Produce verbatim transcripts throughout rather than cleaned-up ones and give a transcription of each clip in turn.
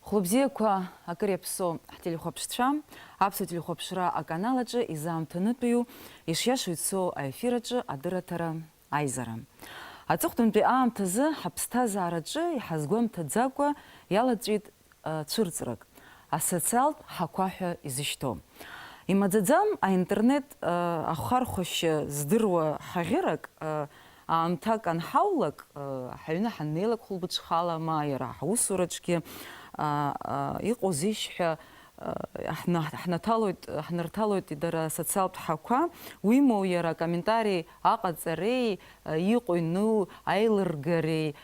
Хәлыбзиақәа акыр иаԥсоу ҳтелехәаԥшцәа, аԥсуа телехәаԥшра аканал аҿы изаамҭанытәиу, ишиашоу ицо аефир аҿы адырраҭара аизара. Аҵыхәтәантәи аамҭазы ҳаԥсҭазаараҿы иҳазгәамҭаӡакәа иалаҵәеит, ы, цәырҵрак, асоциалтә ҳақәа ҳәа изышьҭоу. Имаӡаӡам аинтернет, ы, ахархәашьа здыруа ҳаӷьырак, ы, аамҭак анҳаулак, ы, ҳаҩны ҳаннеилак хәылбыҽхала, ма иара ҳусураҿгьы, ы, ы, иҟоузеишь ҳәа, ы, ҳна-, ҳнаҭалоит, ҳнарҭалоит дара асоциалтә ҳақәа, уимоу иара акомментари аҟаҵареи, ы, иҟоу-иану аилыргареи, ы,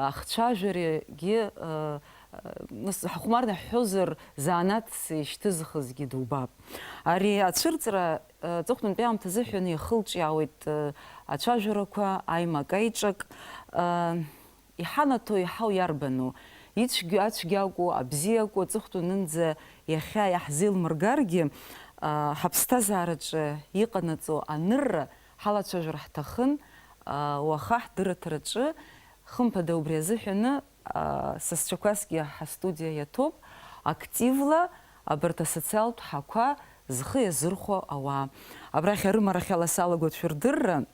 ахцәажәарагьы, ы, ы, нас ҳахәмарны ҳҳәозар, занааҭс ишьҭызхызгьы дубап. Ари ацәырҵра, ы, аҵыхәтәантәи аамҭазыҳәан иахылҿиаауеит, ы, ацәажәарақәа, аимак-аиҿак, ы, иҳанаҭо, иҳау иарбану? Ицәгьоу, ацәгьа акәу, абзиа акәу, аҵыхәтәанынӡа иахьа иаҳзеилмыргаргьы, ы, ҳаԥсҭазаараҿы иҟанаҵо анырра ҳалацәажәар ҳҭахын, ы, уаха ҳдырраҭараҿы, хымԥада убри азыҳәаны, ы, сасцәақәасгьы ҳастудиа иаҭоуп, активла абарҭ асоциалтә ҳақәа зхы иазырхәо ауаа. Абрахь арымарахьала салагоит шәырдырра.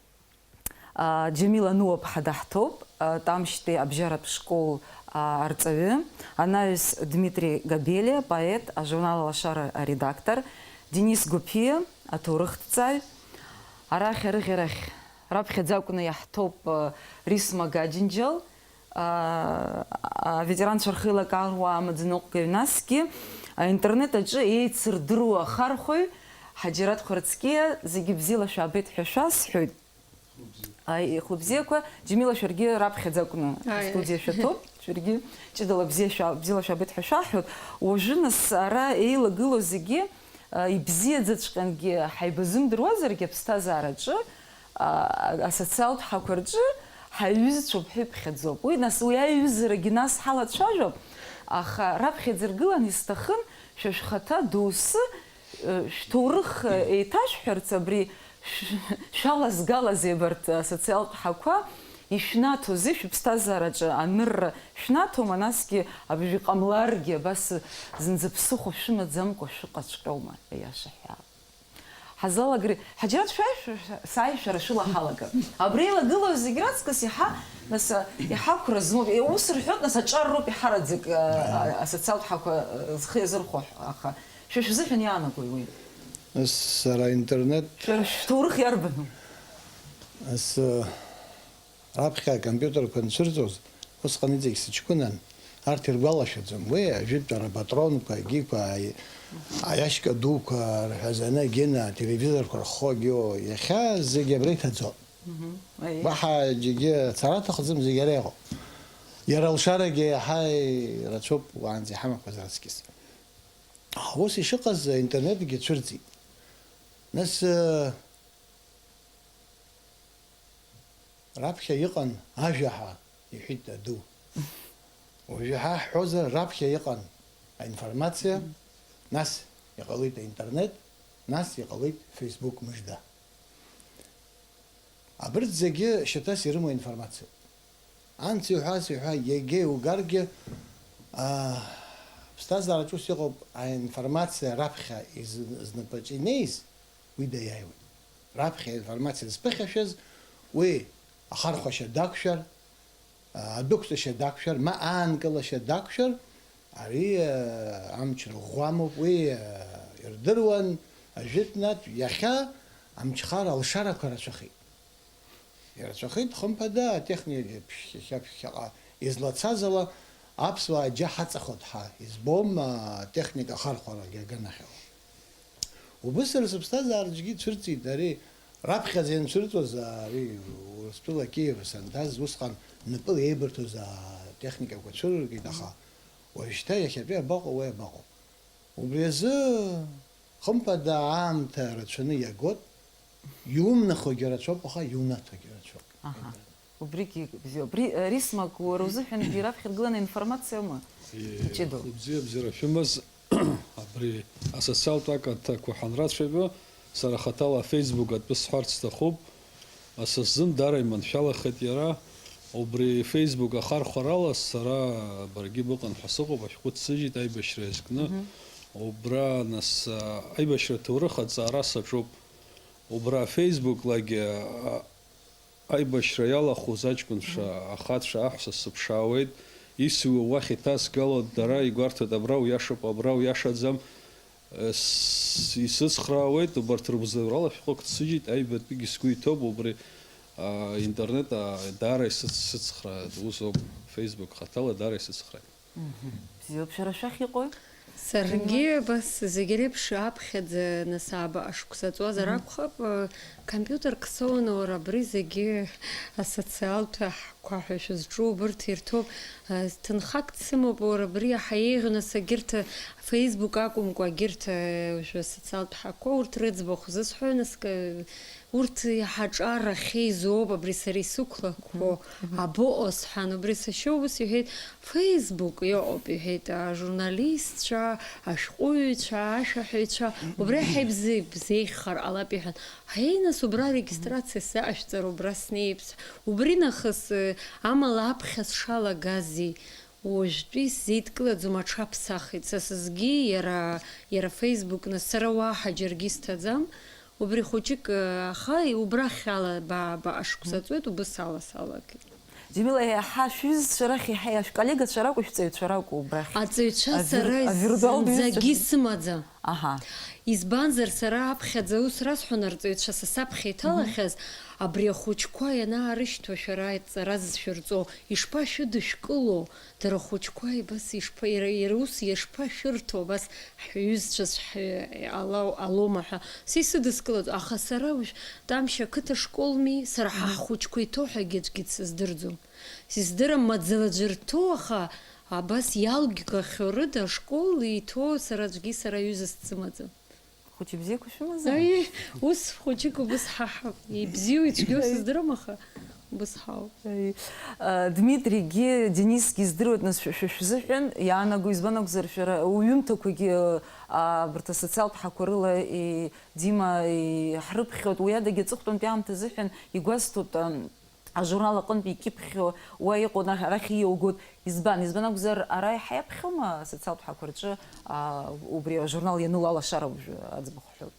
Ы, Џьамила Нуаԥҳа даҳҭоуп, ы, Тамшьтәи абжьаратә школ, ы, арҵаҩы, анаҩс Дмитри Габелиа, поет, ажурнал Алашара аредактор, Денис Гәыԥиа, аҭоурыхҭҵааҩ. Арахь арыӷьарахь раԥхьаӡа акәны иаҳҭоуп, ы, Рисма Гаджинџьал, а, аветеранцәа рхеилакаауаа амаӡаныҟәгаҩ, насгьы аинтернет аҿы еицырдыруа ахархәаҩ Ҳаџьараҭ Хәарцкиа, зегьы бзиала шәаабеит ҳәа шәасҳәоит. Аи, хәлыбзиақәа, Џьамила, шәаргьы раԥхьаӡа акәны Аи. Астудиа шәаҭоуп, шәаргьы ҷыдала бзиа шәа-, бзиала шәаабеит ҳәа шәаҳҳәоит. Уажәы, нас, ара еилагылоу зегьы, а, ибзиаӡаҵәҟьангьы ҳаибазымдыруазаргьы аԥсҭазаараҿы, а, асоциалтә ҳақәа рҿы ҳаиҩызцәоуп ҳәа иԥхьаӡоуп. Уи, нас, уи аиҩызарагьы нас ҳалацәажәап, аха раԥхьаӡа иргыланы исҭахын шәа шәхаҭа доусы, э, шәҭоурых, э, еиҭашәҳәарц, абри шә-, шәалазгалазеи абарҭ асоциалтә ҳақәа, ишәнаҭозеи шәыԥсҭазаараҿы анырра шәнаҭома, насгьы абыржәы иҟамларгьы абас зынӡа ԥсыхәа шәымаӡамкәа шәыҟаҵәҟьоума, аиаша ҳәа? Ҳазлалагари, Ҳаџьараҭ, шәааи, шәа-, шәа-, сааи, шәара шәыла ҳалага. Абри еилагылоу зегь раҵкыс иаҳа, нас, а, иҳақәра змоу, е, ус рҳәоит, нас, аҿар роуп иҳараӡак, а, а, асоциалтә ҳақәа, а, зхы иазырхәо, аха шәа шәзыҳәан иаанагои уи? Нас сара аинтернет Шәара шәҭоурых иарбану? Нас, а, Раԥхьа акомпиутерқәа анцәырҵуаз, усҟан иҵегь сыҷкәынан, арҭ иргәалашәаӡом. Уи ажәытәтәи апатронқәа, агьиқәа, аи-, аиашка дуқәа рҳәазаны, Гена, ателевизорқәа рххо, Гео, иахьа зегьы абра иҭаӡом. Мгм. Аиеи. Уаҳа џьаргьы цара аҭахӡам, зегь ара иҟоуп. Иара алшарагьы иаҳа ирацәоуп уаанӡа иҳамақәаз раҵкьыс. Аха ус ишыҟаз, аинтернетгьы цәырҵит. Нас, э, Раԥхьа иҟан ажәа ҳәа, иҳәит аду. Уажәы ҳа ҳҳәозар, раԥхьа иҟан аинформациа, нас иҟалеит аинтернет, нас иҟалеит Facebook мыжда. Абырҭ зегьы шьаҭас ирымоу информациоуп. Анс иҳәа, ас иҳәа, егьа иугаргьы, аа, ԥсҭазаараҿ ус иҟоуп, аинформациа раԥхьа из-, знапаҿы инеиз, уи даиааиуеит. Раԥхьа аинформациа зԥыхьашәаз, уи ахархәашьа дақәшәар, адәықәҵашьа дақәшәар, ма аанкылашьа дақәшәар, ари, амч рыӷәӷәамоуп, уи, ирдыруан, ажәытәнатә, иахьа амчхара алшарақәа рацәахеит. Ирацәахеит, хымԥада, атехникагьы ԥшьхьа-ԥшьхьаҟа излацаз ала, аԥсуаа џьа ҳаҵахоит ҳәа избом, атехника ахархәарагьы аганахьала. Убыс рыԥсҭазаараҿгьы ицәырҵит ари, раԥхьаӡа ианцәырҵуаз, ари Урыстәыла Киев санҭаз, усҟан напыла еибырҭоз атехникақәа цәырыргеит, аха уажәшьҭа иахьатәи абаҟоу, уи абаҟоу? Убри азы, хымԥада, аамҭа рацәаны иагоит, иумнахуагьы рацәоуп, аха иунаҭогьы рацәоуп. Аҳа. Убригьы бзиоуп. Ри-, Рисмак, уара узыҳәангьы раԥхьа иргыланы информациоума? Иҷыдоу. Хәыбзиа, бзиара шәымаз, абри асоциалтә акаҭақәа ҳанрацәажәо, сара хаҭала афейсбук атәы сҳәарц сҭахуп. Са сзын даара иманшәалахеит иара, Убри Facebook ахархәарала сара баргьы быҟан ҳәа сыҟоуп, ашәҟәы дсыжьит аибашьра иазкны. Мгм. Убра, нас, а, аибашьра аҭоурых аҵара саҿуп. Убра Facebook-лагьы, а, аибашьра иалахәыз аҷкәынцәа, мгм, ахацәа, аҳәса сыԥшаауеит, исыҩуа уахь иҭасгало, дара игәарҭоит, абра уиашоуп, абра уиашаӡам. С-, исыцхраауеит, убарҭ рыбзоурала шәҟәык дсыжьит, аҩбатәигьы сгәы иҭоуп, убри, а, интернет, а, даара исыц-, сыцхраауеит, усоуп, Facebook хаҭала даара исыцхрааит. Мгм. Бзиоуп, шәара шәахь иҟои? Саргьы абас зегь реиԥш аԥхьаӡа, нас, ааба ашықәса ҵуазар, мгм, акәхап, а, компиутерк соуны, уара, абри зегьы асоциалтә ҳәа ҳәа шәызҿу убырҭ ирҭоуп. Ҭынхак дсымоуп, уара, абри иаҳа еиӷьу, нас, егьырҭ, Facebook акәымкәа, егьырҭ, уажәы асоциалтә ҳәақәа, урҭ рыӡбахә зысҳәо, нас, урҭ иаҳа аҿар ахьеизоуп, абри сара исықәлақәо, мгм, мгм, абоҟо сҳәан, убри сашьа ус иҳәеит, Facebook иҟоуп, иҳәеит, ажурналистцәа, ашәҟәыҩҩцәа, ашәаҳәаҩцәа, убри ҳаибзеиӷьхар ҟалап, иҳәан. Ҳаи, нас, убра арегистрациа сзаҟашәҵар, убра снеип, сҳәа. Убри нахыс, э, амала аԥхьа сшалагази? Уажәтәи сзеидкылаӡом, аҽаԥсахит. Са сызгьы иара, иара Facebook-ны сара уаҳа џьаргьы сҭаӡам. Убри хәыҷык, э, аха убрахь ала ба-, баҟа шықәса ҵуеит, убыс ала салагеит. Џьамила, еиҳа шәҩызцәа рахь, еиҳа шәколлегацәа ракәу, шәҵаҩцәа ракәу убрахь? Аҵаҩцәа авир-, сара авиртуалтә зынӡагьы ҩызцәа? Сымаӡам. Аҳа. Избанзар, сара аԥхьаӡа ус расҳәон арҵаҩцәа са саԥхьа, мгм, иҭалахьаз, абри ахәыҷқәа ианаарышьҭуа шәара аҵара зшәырҵо, ишԥашәыдышәкыло, дара ахәыҷқәа, ибас ишԥа-, иара, иара ус ишԥашәырҭо, абас ҳҩызцәа шәҳәы-, ала-, алома ҳәа, са исыдыскылаӡом, аха сара уажә Тамшь ақыҭа школми, сара ҳа, мгм, ҳхәыҷқәа иҭоу ҳәагьы аӡәгьы дсыздырӡом. Сыздырам, маӡала аӡәыр рҭоу, аха абас иалгахьоу рыда ашкол иҭоу сара аӡәгьы сара аҩыза сцымаӡам. Хәыҷы бзиақәа шәымазар? Аи, ус хәыҷык убыс ҳаҳап. Ибзиоу ицәгьоу, аи, сыздырам, аха убыс ҳауп. Аи. А, Дмитригьы Денисгьы здыруеит, нас, шәа-, шәа-, шәзыҳәан иаанаго, избан акәзар, шәара уҩымҭақәагьы, а, абарҭ асоциалтә ҳақәа рыла, и, Дима, и, ҳрыԥхьоит, уи адагьы аҵыхәтәантәи аамҭа азыҳәан игәасҭоит, а, ажурнал аҟынтә икьыԥхьу уа иҟоу, арахь ииаугоит. Избан, избан акәзар, ара иаҳа иаԥхьома асоциалтә ҳақәа рҿы, а, убри ажурнал ианыло алашара уажәы аӡбахә ҳҳәоит?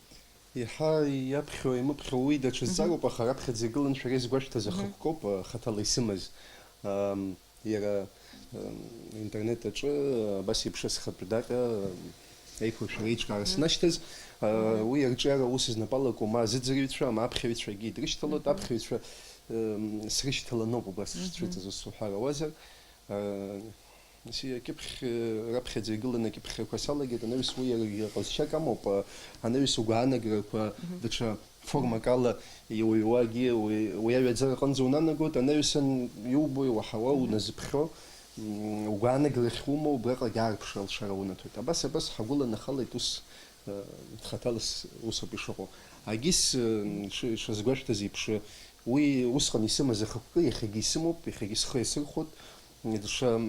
Иаҳа иаԥхьоу, имыԥхьоу уи даҽа, мгм, зҵаароуп, аха раԥхьаӡа игылан шәара изгәашәҭаз, мгм, ахықәкоуп, а, хаҭала исымаз. Ам, иара, ам, интернет аҿы абас еиԥш схатәы даҟьа, ам, еиқәыршәара еиҿкаара, мгм, санашьҭаз, а, мгм, уи арҿиара аус знапы алаку ма азыӡырҩцәа, ма аԥхьаҩцәагьы дрышьҭалоит, мгм, аԥхьаҩцәа М, срышьҭаланоуп убас, мгм, сцәыҵыз ус уҳәар ауазар. Ы, нас акьыԥхь, ы, раԥхьаӡа игыланы акьыԥхьрақәа салагеит, анаҩс уи иара иҟазшьак амоуп, ы, анаҩс угәаанагарақәа, мгм, даҽа формак ала иуаҩуагьы уи, уи аҩаӡара аҟынӡа унанагоит, анаҩсан иубо, иуаҳауа, мгм, уназыԥхьо, м, угәаанагарахь умоу, убраҟагь аарԥшра алшара унаҭоит. Абас, абас ҳагәыланахалеит ус, ы, хаҭала с-, усоуп ишыҟоу. Агьыс, ы, шы-, ишазгәашәҭаз еиԥш, Уи усҟан исымаз ахықәкы иахьагьы исымоуп, иахьагьы схы иасырхәоит. Даҽа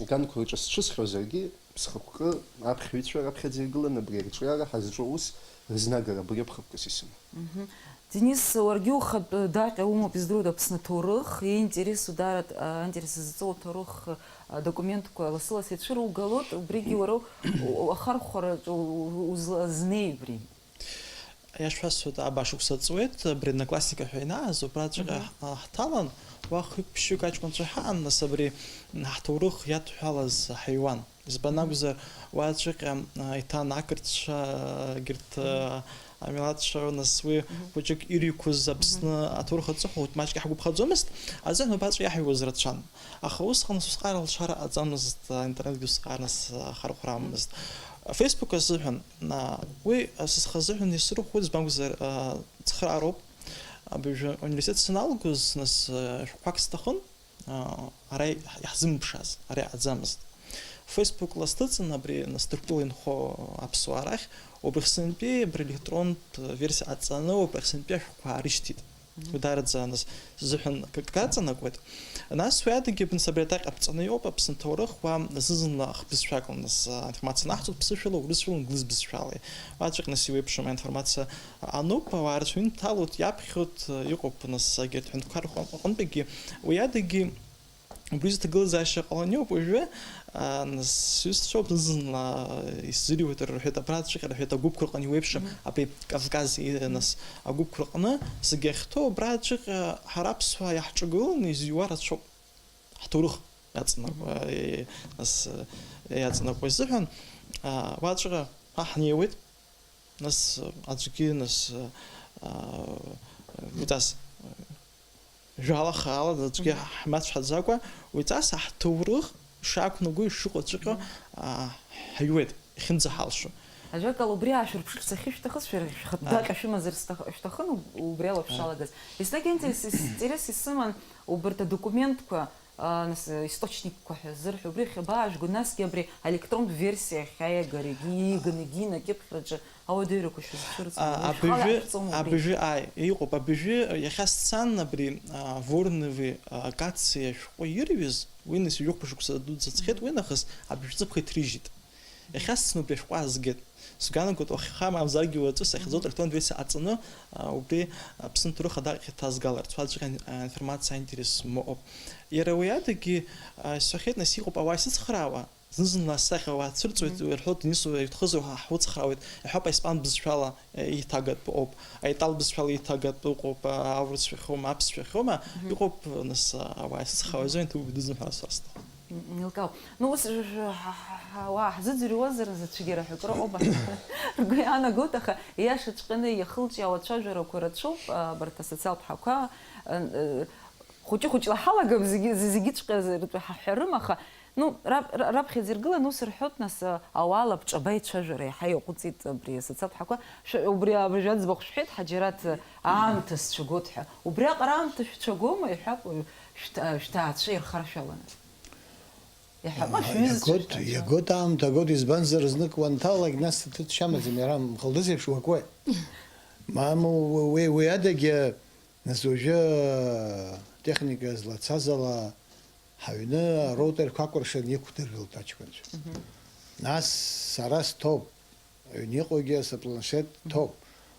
ганқәа рҿы сҽысхьозаргьы, схықәкы аԥхьаҩцәа раԥхьаӡа иргыланы абри арҿиара ҳазҿу аус рызнагара абри акәхап исымоу. Мгм. Денис, уаргьы ухатә даҟьа умоуп, издыруеит, Аԥсны аҭоурых, иинтересу даараӡа, а, аинтерес зҵоу аҭоурых, а, документқәа лассы-лассы ицәыругалоит, убригьы уара у-, у-, ахархәараҿы у-, у-, узла-, знеи убри? Иашәасҳәоит, ааба шықәса ҵуеит, абри Одноклассника ҳәа инааз, убраҵәҟьа, мгм, ҳ-, ҳҭалан, уа хҩык-ԥшьҩык аҷкәынцәа ҳаан, нас абри, м, ҳҭоурых иадҳәалаз ҳаҩуан. Избан, мгм, акәзар, уаҵәҟьа, а, иҭан ақырҭцәа, егьырҭ, мгм, а, амилаҭцәа, нас уи, мгм, хәыҷык ирҩқәаз, мгм, Аԥсны аҭоурых аҵыхәа маҷк иаҳгәаԥхаӡомызт, азыҳәан убаҵәҟьа иаҳҩуаз рацәан. Аха усҟан усҟара алшара ҟаҵамызт, аинтернетгьы усҟан нас ахархәрамызт. Facebook азыҳәан, а, уи са схы азыҳәан исырхәоит, избан акәзар, а, цхраароуп. Абыржәы ауниверситет саналгоз, нас, а, шәҟәқәак сҭахын, а, ара иаҳзымԥшааз, ара иҟаӡамызт. Facebook-ла сҭыҵын, абри, нас, Ҭырқәтәыла инхо аԥсуаа рахь, убри Аԥснынтәи абри електронтә версиа ҟаҵаны, убри Аԥснынтәи ашәҟәқәа аарышьҭит. Уи даараӡа, нас, сзыҳәан акы, акы аҵанакуеит. Нас уи адагьы, нас, абри атаҟьа ԥҵаны иоуп Аԥсны аҭоурых, уа зны-зынла ахԥысшәак, нас, аинформациа анаҳҵоит ԥсышәала, урысшәала, англыз бызшәала. Уаҵәҟьа, нас, иуеиԥшым аинформациа ануп, ауаа рацәаҩы инҭалоит, иаԥхьоит, иҟоуп, нас, егьырҭ ҳәынҭқарра аҟынтәигьы. Уи адагьы, Убри зҭагылазаашьа ҟаланы иоуп уажәы, а, нас сҩызцәоуп, зны-зынла исзыруеит, рҳәеит, абраҵәҟьа, рҳәеит, агәыԥқәа рҟны иуеиԥшым, абри Кавказ, и-, нас агәыԥқәа рҟны зегьы ахьҭоу абраҵәҟьа ҳара аԥсуаа иаҳҿагыланы изыҩуа рацәоуп. Ҳҭоурых иаҵанакуа, и-, нас, э, иаҵанакуа изыҳәан, а, уаҵәҟьа ҳа ҳнеиуеит, нас, э, аӡәгьы, нас, э, а, уи ҵас, э, Жәала хаала аӡәгьы ҳмацәҳаӡакәа, уи ҵас ҳҭоурых шақәнаго ишыҟоу аҵәҟьа, аа, ҳаҩуеит, иахьынӡаҳалшо. Ажәакала, убри аашәырԥшырц ахьышәҭахыз, шәара шәхатәы даҟьа шәымазар сҭах-, шәҭахын, уб-, убри ала шәшалагаз. Еснагь аинтерес, ис-, интерес исыман убарҭ адокументқәа, аа, нас, источникқәа ҳәа зырҳәо, убри ахьабаажәго, насгьы абри аелектронтә версиа ахьаиагараҿы, ииганаго, инакьыԥхьраҿы Ауадаҩрақәа шәызцәырҵуа, А, уи шәхала абыржәы, шәҵоума убри? Абыржәы, ааи, иҟоуп. Абыржәы, иахьа сцан абри, а, Ворнови, а, акациа ашәҟәы ирҩыз, уи нас ҩажәи хәба шықәса дуӡӡа ҵхеит, уи нахыс абыржәы ҵыԥх иҭрыжьит. Иахьа сцан убри ашәҟәы аазгеит. Сгәанагоит, уаххьа, мамзаргьы уаҵәы сахьӡоу Мгм. Атрактон версиа ҟаҵаны, а, убри, а, Аԥсны аҭоурых адаҟьа иҭазгаларц, уаҵәҟьа, а, информациа аинтерес моуп. Иара уи адагьы, а, исҳәахьеит, нас иҟоуп ауаа исыцхраауа, Зны-зынла асахьа уаацәырҵуеит, Мгм. Уи рҳәоит, Денис, уаҩ дхызар ҳа ҳуцхраауеит, иҳәап, аиспан бызшәала, э, еиҭагатәуп, аитал бызшәала еиҭагатәуп ыҟоуп, а, аурыс шәахьоума, аԥсшәа шәахьоума, Мгм. Иҟоуп, нас, а, ауаа исыцхраауа Мгм. Изоуи, ҭабуп, идызныҳәа сасҭа. М, илкаау. Ну, ус ж-, ж-, ҳа-, ҳа-, ҳа-, ауаа ҳзыӡырҩуазар, зыцәгьара ҳәа акыр ыҟоуп. Ргәы иаанагоит, аха иашаҵәҟьаны иахылҿиаауа ацәажәарақәа рацәоуп, а, абарҭ асоциалтә ҳақәа, э, э, хәыҷы-хәыҷла ҳалагап, зегьы, зегьыҵәҟьа ртәы ҳаҳәарым, аха Ну, рап-, ра-, раԥхьаӡа иргыланы ус рҳәоит, нас, а, ауаа лабҿаба ицәажәара иаҳа иаҟәыҵит абри асоциалтә ҳақәа. Шәа-, убри абыржәы аӡбахә шәҳәеит, Ҳаџьараҭ, аамҭа сцәагоит ҳәа. Убриаҟара аамҭа шәцәагома, иҳәап, шәҭ-, а, шәҭаацәа ирхаршәаланы. Иҳәап, ма А, шәҩызцәа иагоит, шәҭаацәа. Иагоит аамҭа, агоит, избанзар, знык уанҭалалак, нас аҭыԥ шамаӡам, иара мхалдыз еиԥш уакуеит. Мамоу, уи, уи адагьы, нас уажәы, а, техника злацаз ала, Ҳаҩны ароутерқәа акәыршан иқәдыргылт аҷкәынцәа. Мгм. Нас сара сҭоуп, аҩны иҟоугьы сыпланшет Мгм. ҭоуп,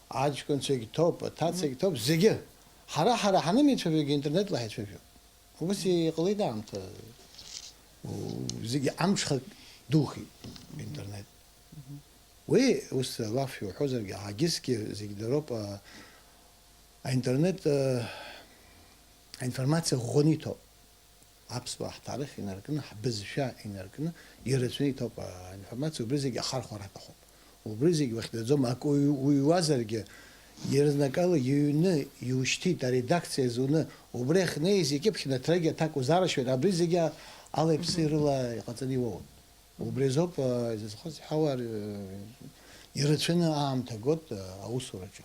аҷкәынцәагь ҭоуп, аҭацагь Мгм. ҭоуп, зегьы. Ҳара, ҳара ҳанымеицәажәогьы интернетла ҳаицәажәон. Убас Мгм. Иҟалеит аамҭа. У-, зегьы амҽхак духеит Мгм. интернет. Мгм. Уи ус алаф иуҳәозаргьы, ҳагьысгьы зегь дароуп, а, аинтернет, а, аинформациа ӷәӷәаны иҭоуп. Аԥсуаа ҳҭарых инаркны, ҳбызшәа инаркны, ирацәаны иҭоуп аинформациа, убри зегьы ахархәара аҭахуп. Убри зегьы уахьнаӡом, акы уҩ-, уҩуазаргьы, иазнакала иҩны иушьҭит, аредакциа зуны, убри ахьнеиз икьыԥхьны аҭрагьы аҭак узаршәуеит, абри зегьы алеи-ԥси Мгм. рыла иҟаҵаны иуоуеит. Убри азоуп, а, изызхоз иҳауа, а, ирацәаны аамҭа гот, а, аусураҿы.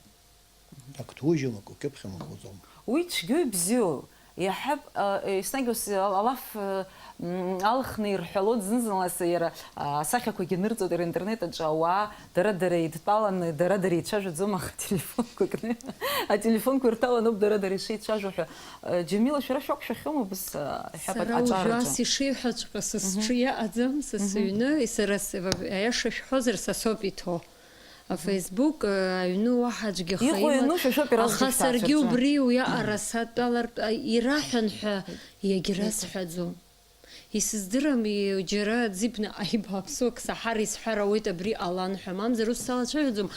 Ак ҭужьым, ак укьыԥхьым, ак уӡом. Уи цәгьоу ибзиоу, иаҳҳәап, а, еснагь ус ал-, алаф, м, алхны ирҳәалоит зны-зынла, иара, а, асахьақәагьы нырҵоит, иара интернет аҿы ауаа дара-дара еидтәаланы, дара-дара еицәажәаӡом, аха ателефонқәа кны, ателефонқәа ирҭаланоуп дара-дара ишеицәажәо ҳәа. Э, Џьамила, шәара шәақәшәахьоума убыс, а, иҳәап, аҿ-, аҿараҿы? Уажәы ас ишиҳәаҵәҟьа са Мгм. Сҿы иаҟаӡам, са Мгм. Сыҩны, сара с-, аиаша шәҳәозар, са соуп иҭоу. А Facebook, э, аҩны уаҳа аӡәгьы аха Иҟоу има-, иану шәа шәоуп иразҟы аха саргьы шәҭаацәа. Убри уиаҟара сатәалартә, а, ираҳәан ҳәа иагьрасҳәаӡом. Исыздырам, и-, џьара ӡибнаҟа ибааԥсу ак саҳар исҳәар ауеит абри ҟалан ҳәа, мамзар ус салацәажәаӡом.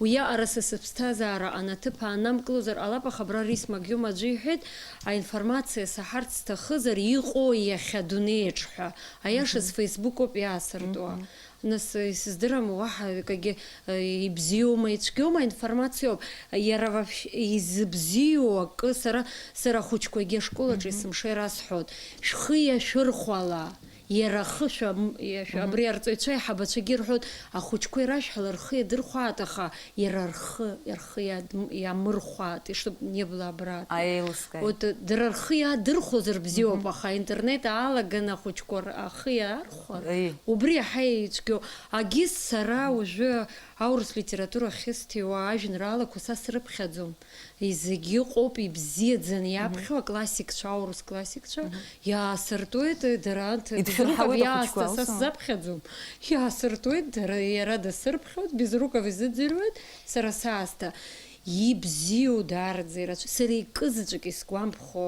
Уиаҟара са сыԥсҭазаара анаҭыԥ ааннамкылозар ҟалап, аха абра Рисма Гиома аӡәы иҳәеит, аинформациа саҳарц сҭахызар, иҟоу иахьа адунеиаҿ ҳәа. Аиашаз Мгм. Facebook ауп иаасыртуа. Мгм. Нас, э, исыздырам, уаҳа акагьы, э, ибзиоума, ицәгьоума, аинформациоуп. Иара вообще изыбзиоу акы, сара, сара ахәыҷқәагьы ашкол аҿы Мгм. Есымша ирасҳәоит. Шәхы иашәырхәала, иара ахы шәам-, иашәа-, Мгм. Абри арҵаҩцәа аиҳабацәагьы ирҳәоит, ахәыҷқәа ирашәҳәала, рхы иадырхәаат, аха иара рхы, рхы иад-, иамырхәаат, и чтобы не было обратно. Аилыскааит. Вот, э, дара рхы иаадырхәозар бзиоуп, Мгм. Аха аинтернет аалаган ахәыҷқәа р-, ахы иаархәар, Аи. Убри иаҳа ицәгьоу. Агьыс сара уажәы аурыс литература ахьысҭиуа ажәеинраалақәа са срыԥхьаӡом. Зегь ыҟоуп ибзиаӡаны Мгм. Иаԥхьо аклассикцәа, аурыс классикцәа, Мгм. Иаасыртуеит, дара анҭ-, Идшәырҳауеит Безруков ахәыҷқәа, иаасҭа, са усома? Сзаԥхьаӡом. Иаасыртуеит, дара, иара дасырԥхьоит, Безруков изыӡырҩуеит, сара саасҭа. Ибзиоу даараӡа ирацәа-, сара икызаҵәык исгәамԥхо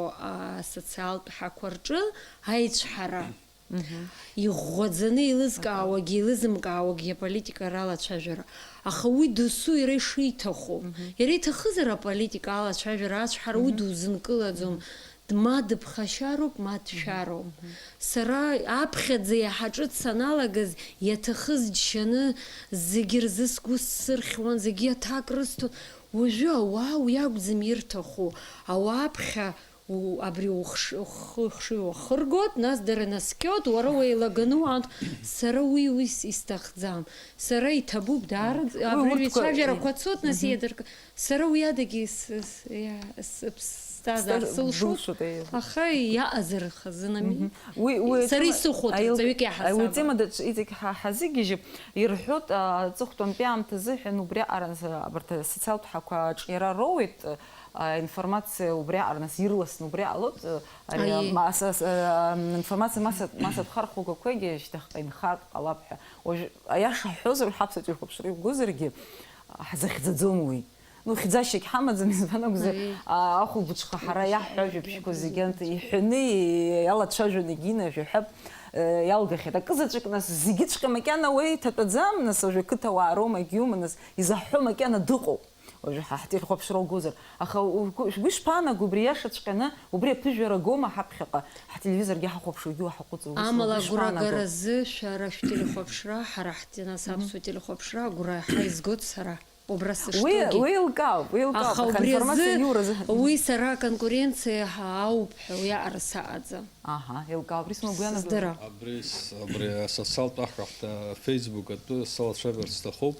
асоциалтә ҳақәа рҿы аицәҳара. Иӷәӷәаӡаны еилызкаауагьы, еилызымкаауагьы аполитика ралацәажәара. Аха уи досу иара ишиҭаху. Иара иҭахызар аполитика алацәажәара ацәҳара уи дузынкылаӡом. Ма дыԥхашьароуп, ма дшәароуп. Сара аԥхьаӡа иаҳа ҿыц саналагаз, иаҭахыз џьшьаны зегьы рзы сгәы сырхьуан, зегьы аҭак рысҭон. Уажәы ауаа уи акәӡам ирҭаху. Ауаа аԥхьа у-, абри ухш-, ухы-, хшыҩ уахыргоит, нас дара наскьоит, уара уеилаганы уаант. Сара уи, уи с-, исҭахӡам. Сара иҭабуп, даараӡа, Уи абри урҭқәа, ицәажәарақәа цоит, нас иадырк-, Сара уи адагьы с-, с-, иа-, сыԥсҭазаара Сҭаз-, сылшоит, дылшоит, аиеи. Аха иаҟазар хазынами. Мгм. Уи, уи Сара атема, исыхәоит, аил-, рҵаҩык иаҳасаб. Уи атема даҿ-, иҵегь ҳа-, ҳазегьежьып, ирҳәоит, а, аҵыхәтәантәи аамҭазыҳәан убри аҟара, абарҭ асоциалтә ҳақәа аҿиара роуеит, а, информациа убри аҟара, нас ирласны убри аҟалоит, а, ари, Аиеи. ма-, ас-, ас-, а, информациа масса-, массатә хархәагақәагьы шьҭахьҟа инхартә ҟалап ҳәа. Уажә, аиаша ҳҳәозар, ҳаԥсуа телехәаԥшра иугозаргьы, ҳзахьӡаӡом уи. Ну, хьӡашьагь ҳамаӡам, избан акәзар, Аиеи. а, ахәылбыҽха ҳара иаҳҳәо ажәабжьқәа зегьы анҭ-, иҳәаны, иалацәажәон егьины, ажәа ҳәап, э, иалгахьеит. Акы заҵәык, нас, зегьыҵәҟьа макьана уеиҭатәаӡам, нас, уажәы ақыҭауаа роума, егьиума, нас, изаҳҳәо макьана дыҟоуп. Уажәы ҳа ҳтелехәаԥшра угозар. Аха угәы, шәгәы ишԥаанаго, убри иашаҵәҟьаны, убри аԥыжәара гома ҳаԥхьаҟа, ҳтелевизоргьы ҳахәаԥшуагьы уаҳаҟәыҵуа, ус Амала, шәгәы ишԥаанаго? Агәрагаразы шәара шәтелехәаԥшра, ҳара ҳтел-, нас, Мгм. аԥсуа телехәаԥшра агәра иаҳа изгоит сара. Убра Уи, сышьҭоугьы. Уи еилкаауп, уи еилкаауп, Аха аха убри информациа азы, иуразы. Уи сара аконкуренциа ҳа-, ауп ҳәа уи аҟара саҟаӡам. Аҳа, еилкаауп, абри сымагәы иаанагоит. Сыздырам. Абри с-, абри асоциалтә аҳәахәҭа Facebook атәы салацәажәарц сҭахуп.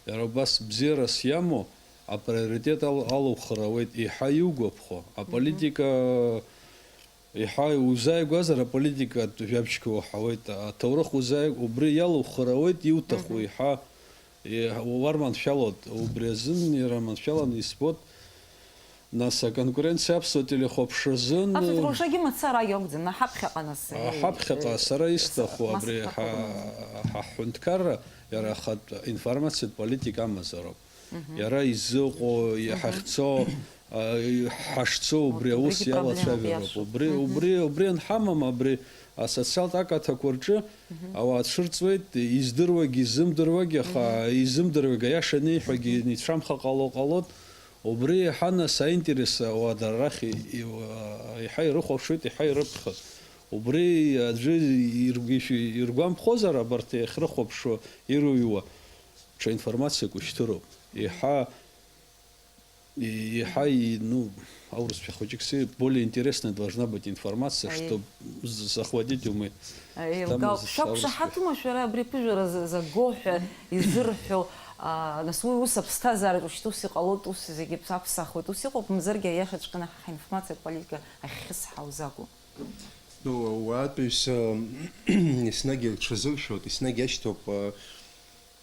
Иара убас бзиарас иамоу, априоритет ал-, алухыр ауеит, еиҳа иугәаԥхо. Аполитика Еиҳа узааигәазар, аполитикатә жәабжьқәа уаҳауеит, аҭоурых узааиг-, убри иалухыр ауеит иуҭаху, Мгм. еиҳа, еиҳа уарманшәалоит, убри азын иара маншәаланы исбоит, нас, аконкуренциа аԥсуа телехәаԥшразын. Аԥсуа телехәаԥшрагьы мацара акәӡам, ҳаԥхьаҟа, нас, А, ҳаԥхьаҟа, э, сара исҭаху, мас абри ҳа-, ҳаԥхьаҟа. Ҳа-, ҳҳәынҭқарра, иара ахатә информациатә политика амазароуп. Мгм. Иара изыҟоу, Мгм. ҳахьцо, а, ҳашцо, Вот убри аус убригьы проблемоуп, иалацәажәароуп. иашоуп. Убри, Мгм. убри, убри анҳамам, абри асоциалтә акаҭақәа рҿы Мгм. ауаа цәырҵуеит, издыруагьы, изымдыруагьы, аха Мгм. изымдыруагьы аиаша аниҳәагьы Мгм. ицәамха ҟало ҟалоит. Убри еиҳа нас аинтерес ауаа дара рахь и-, и-, еиҳа ирыхәаԥшуеит, еиҳа ирыԥхьоит. Убри аӡәы иргәишәи-, иргәамԥхозар, абарҭ иахьрыхәаԥшуа, ирыҩуа, ҽа информациак ушьҭыроуп. Еиҳа И-, иаҳа и-, ну, аурысшәа хәыҷык си, более интересная должна быть информация, Аиеи. Чтоб з-, захватить умы. Аиеи, Там еилкаауп. з-, Шәақәшаҳаҭума шәара абри аԥыжәара за-, заго ҳәа изырҳәо, а, нас уи ус аԥсҭазаараҿ ушьҭа ус иҟалоит, ус зегьы ԥс-, аԥсахуеит, ус иҟоуп, мамзаргьы аиашаҵәҟьаны ҳа ҳинформациатә политика ахьхьысҳау закәу? Ну, ауаатәыҩса еснагь рҽазыршәоит, еснагь иашьҭоуп, а,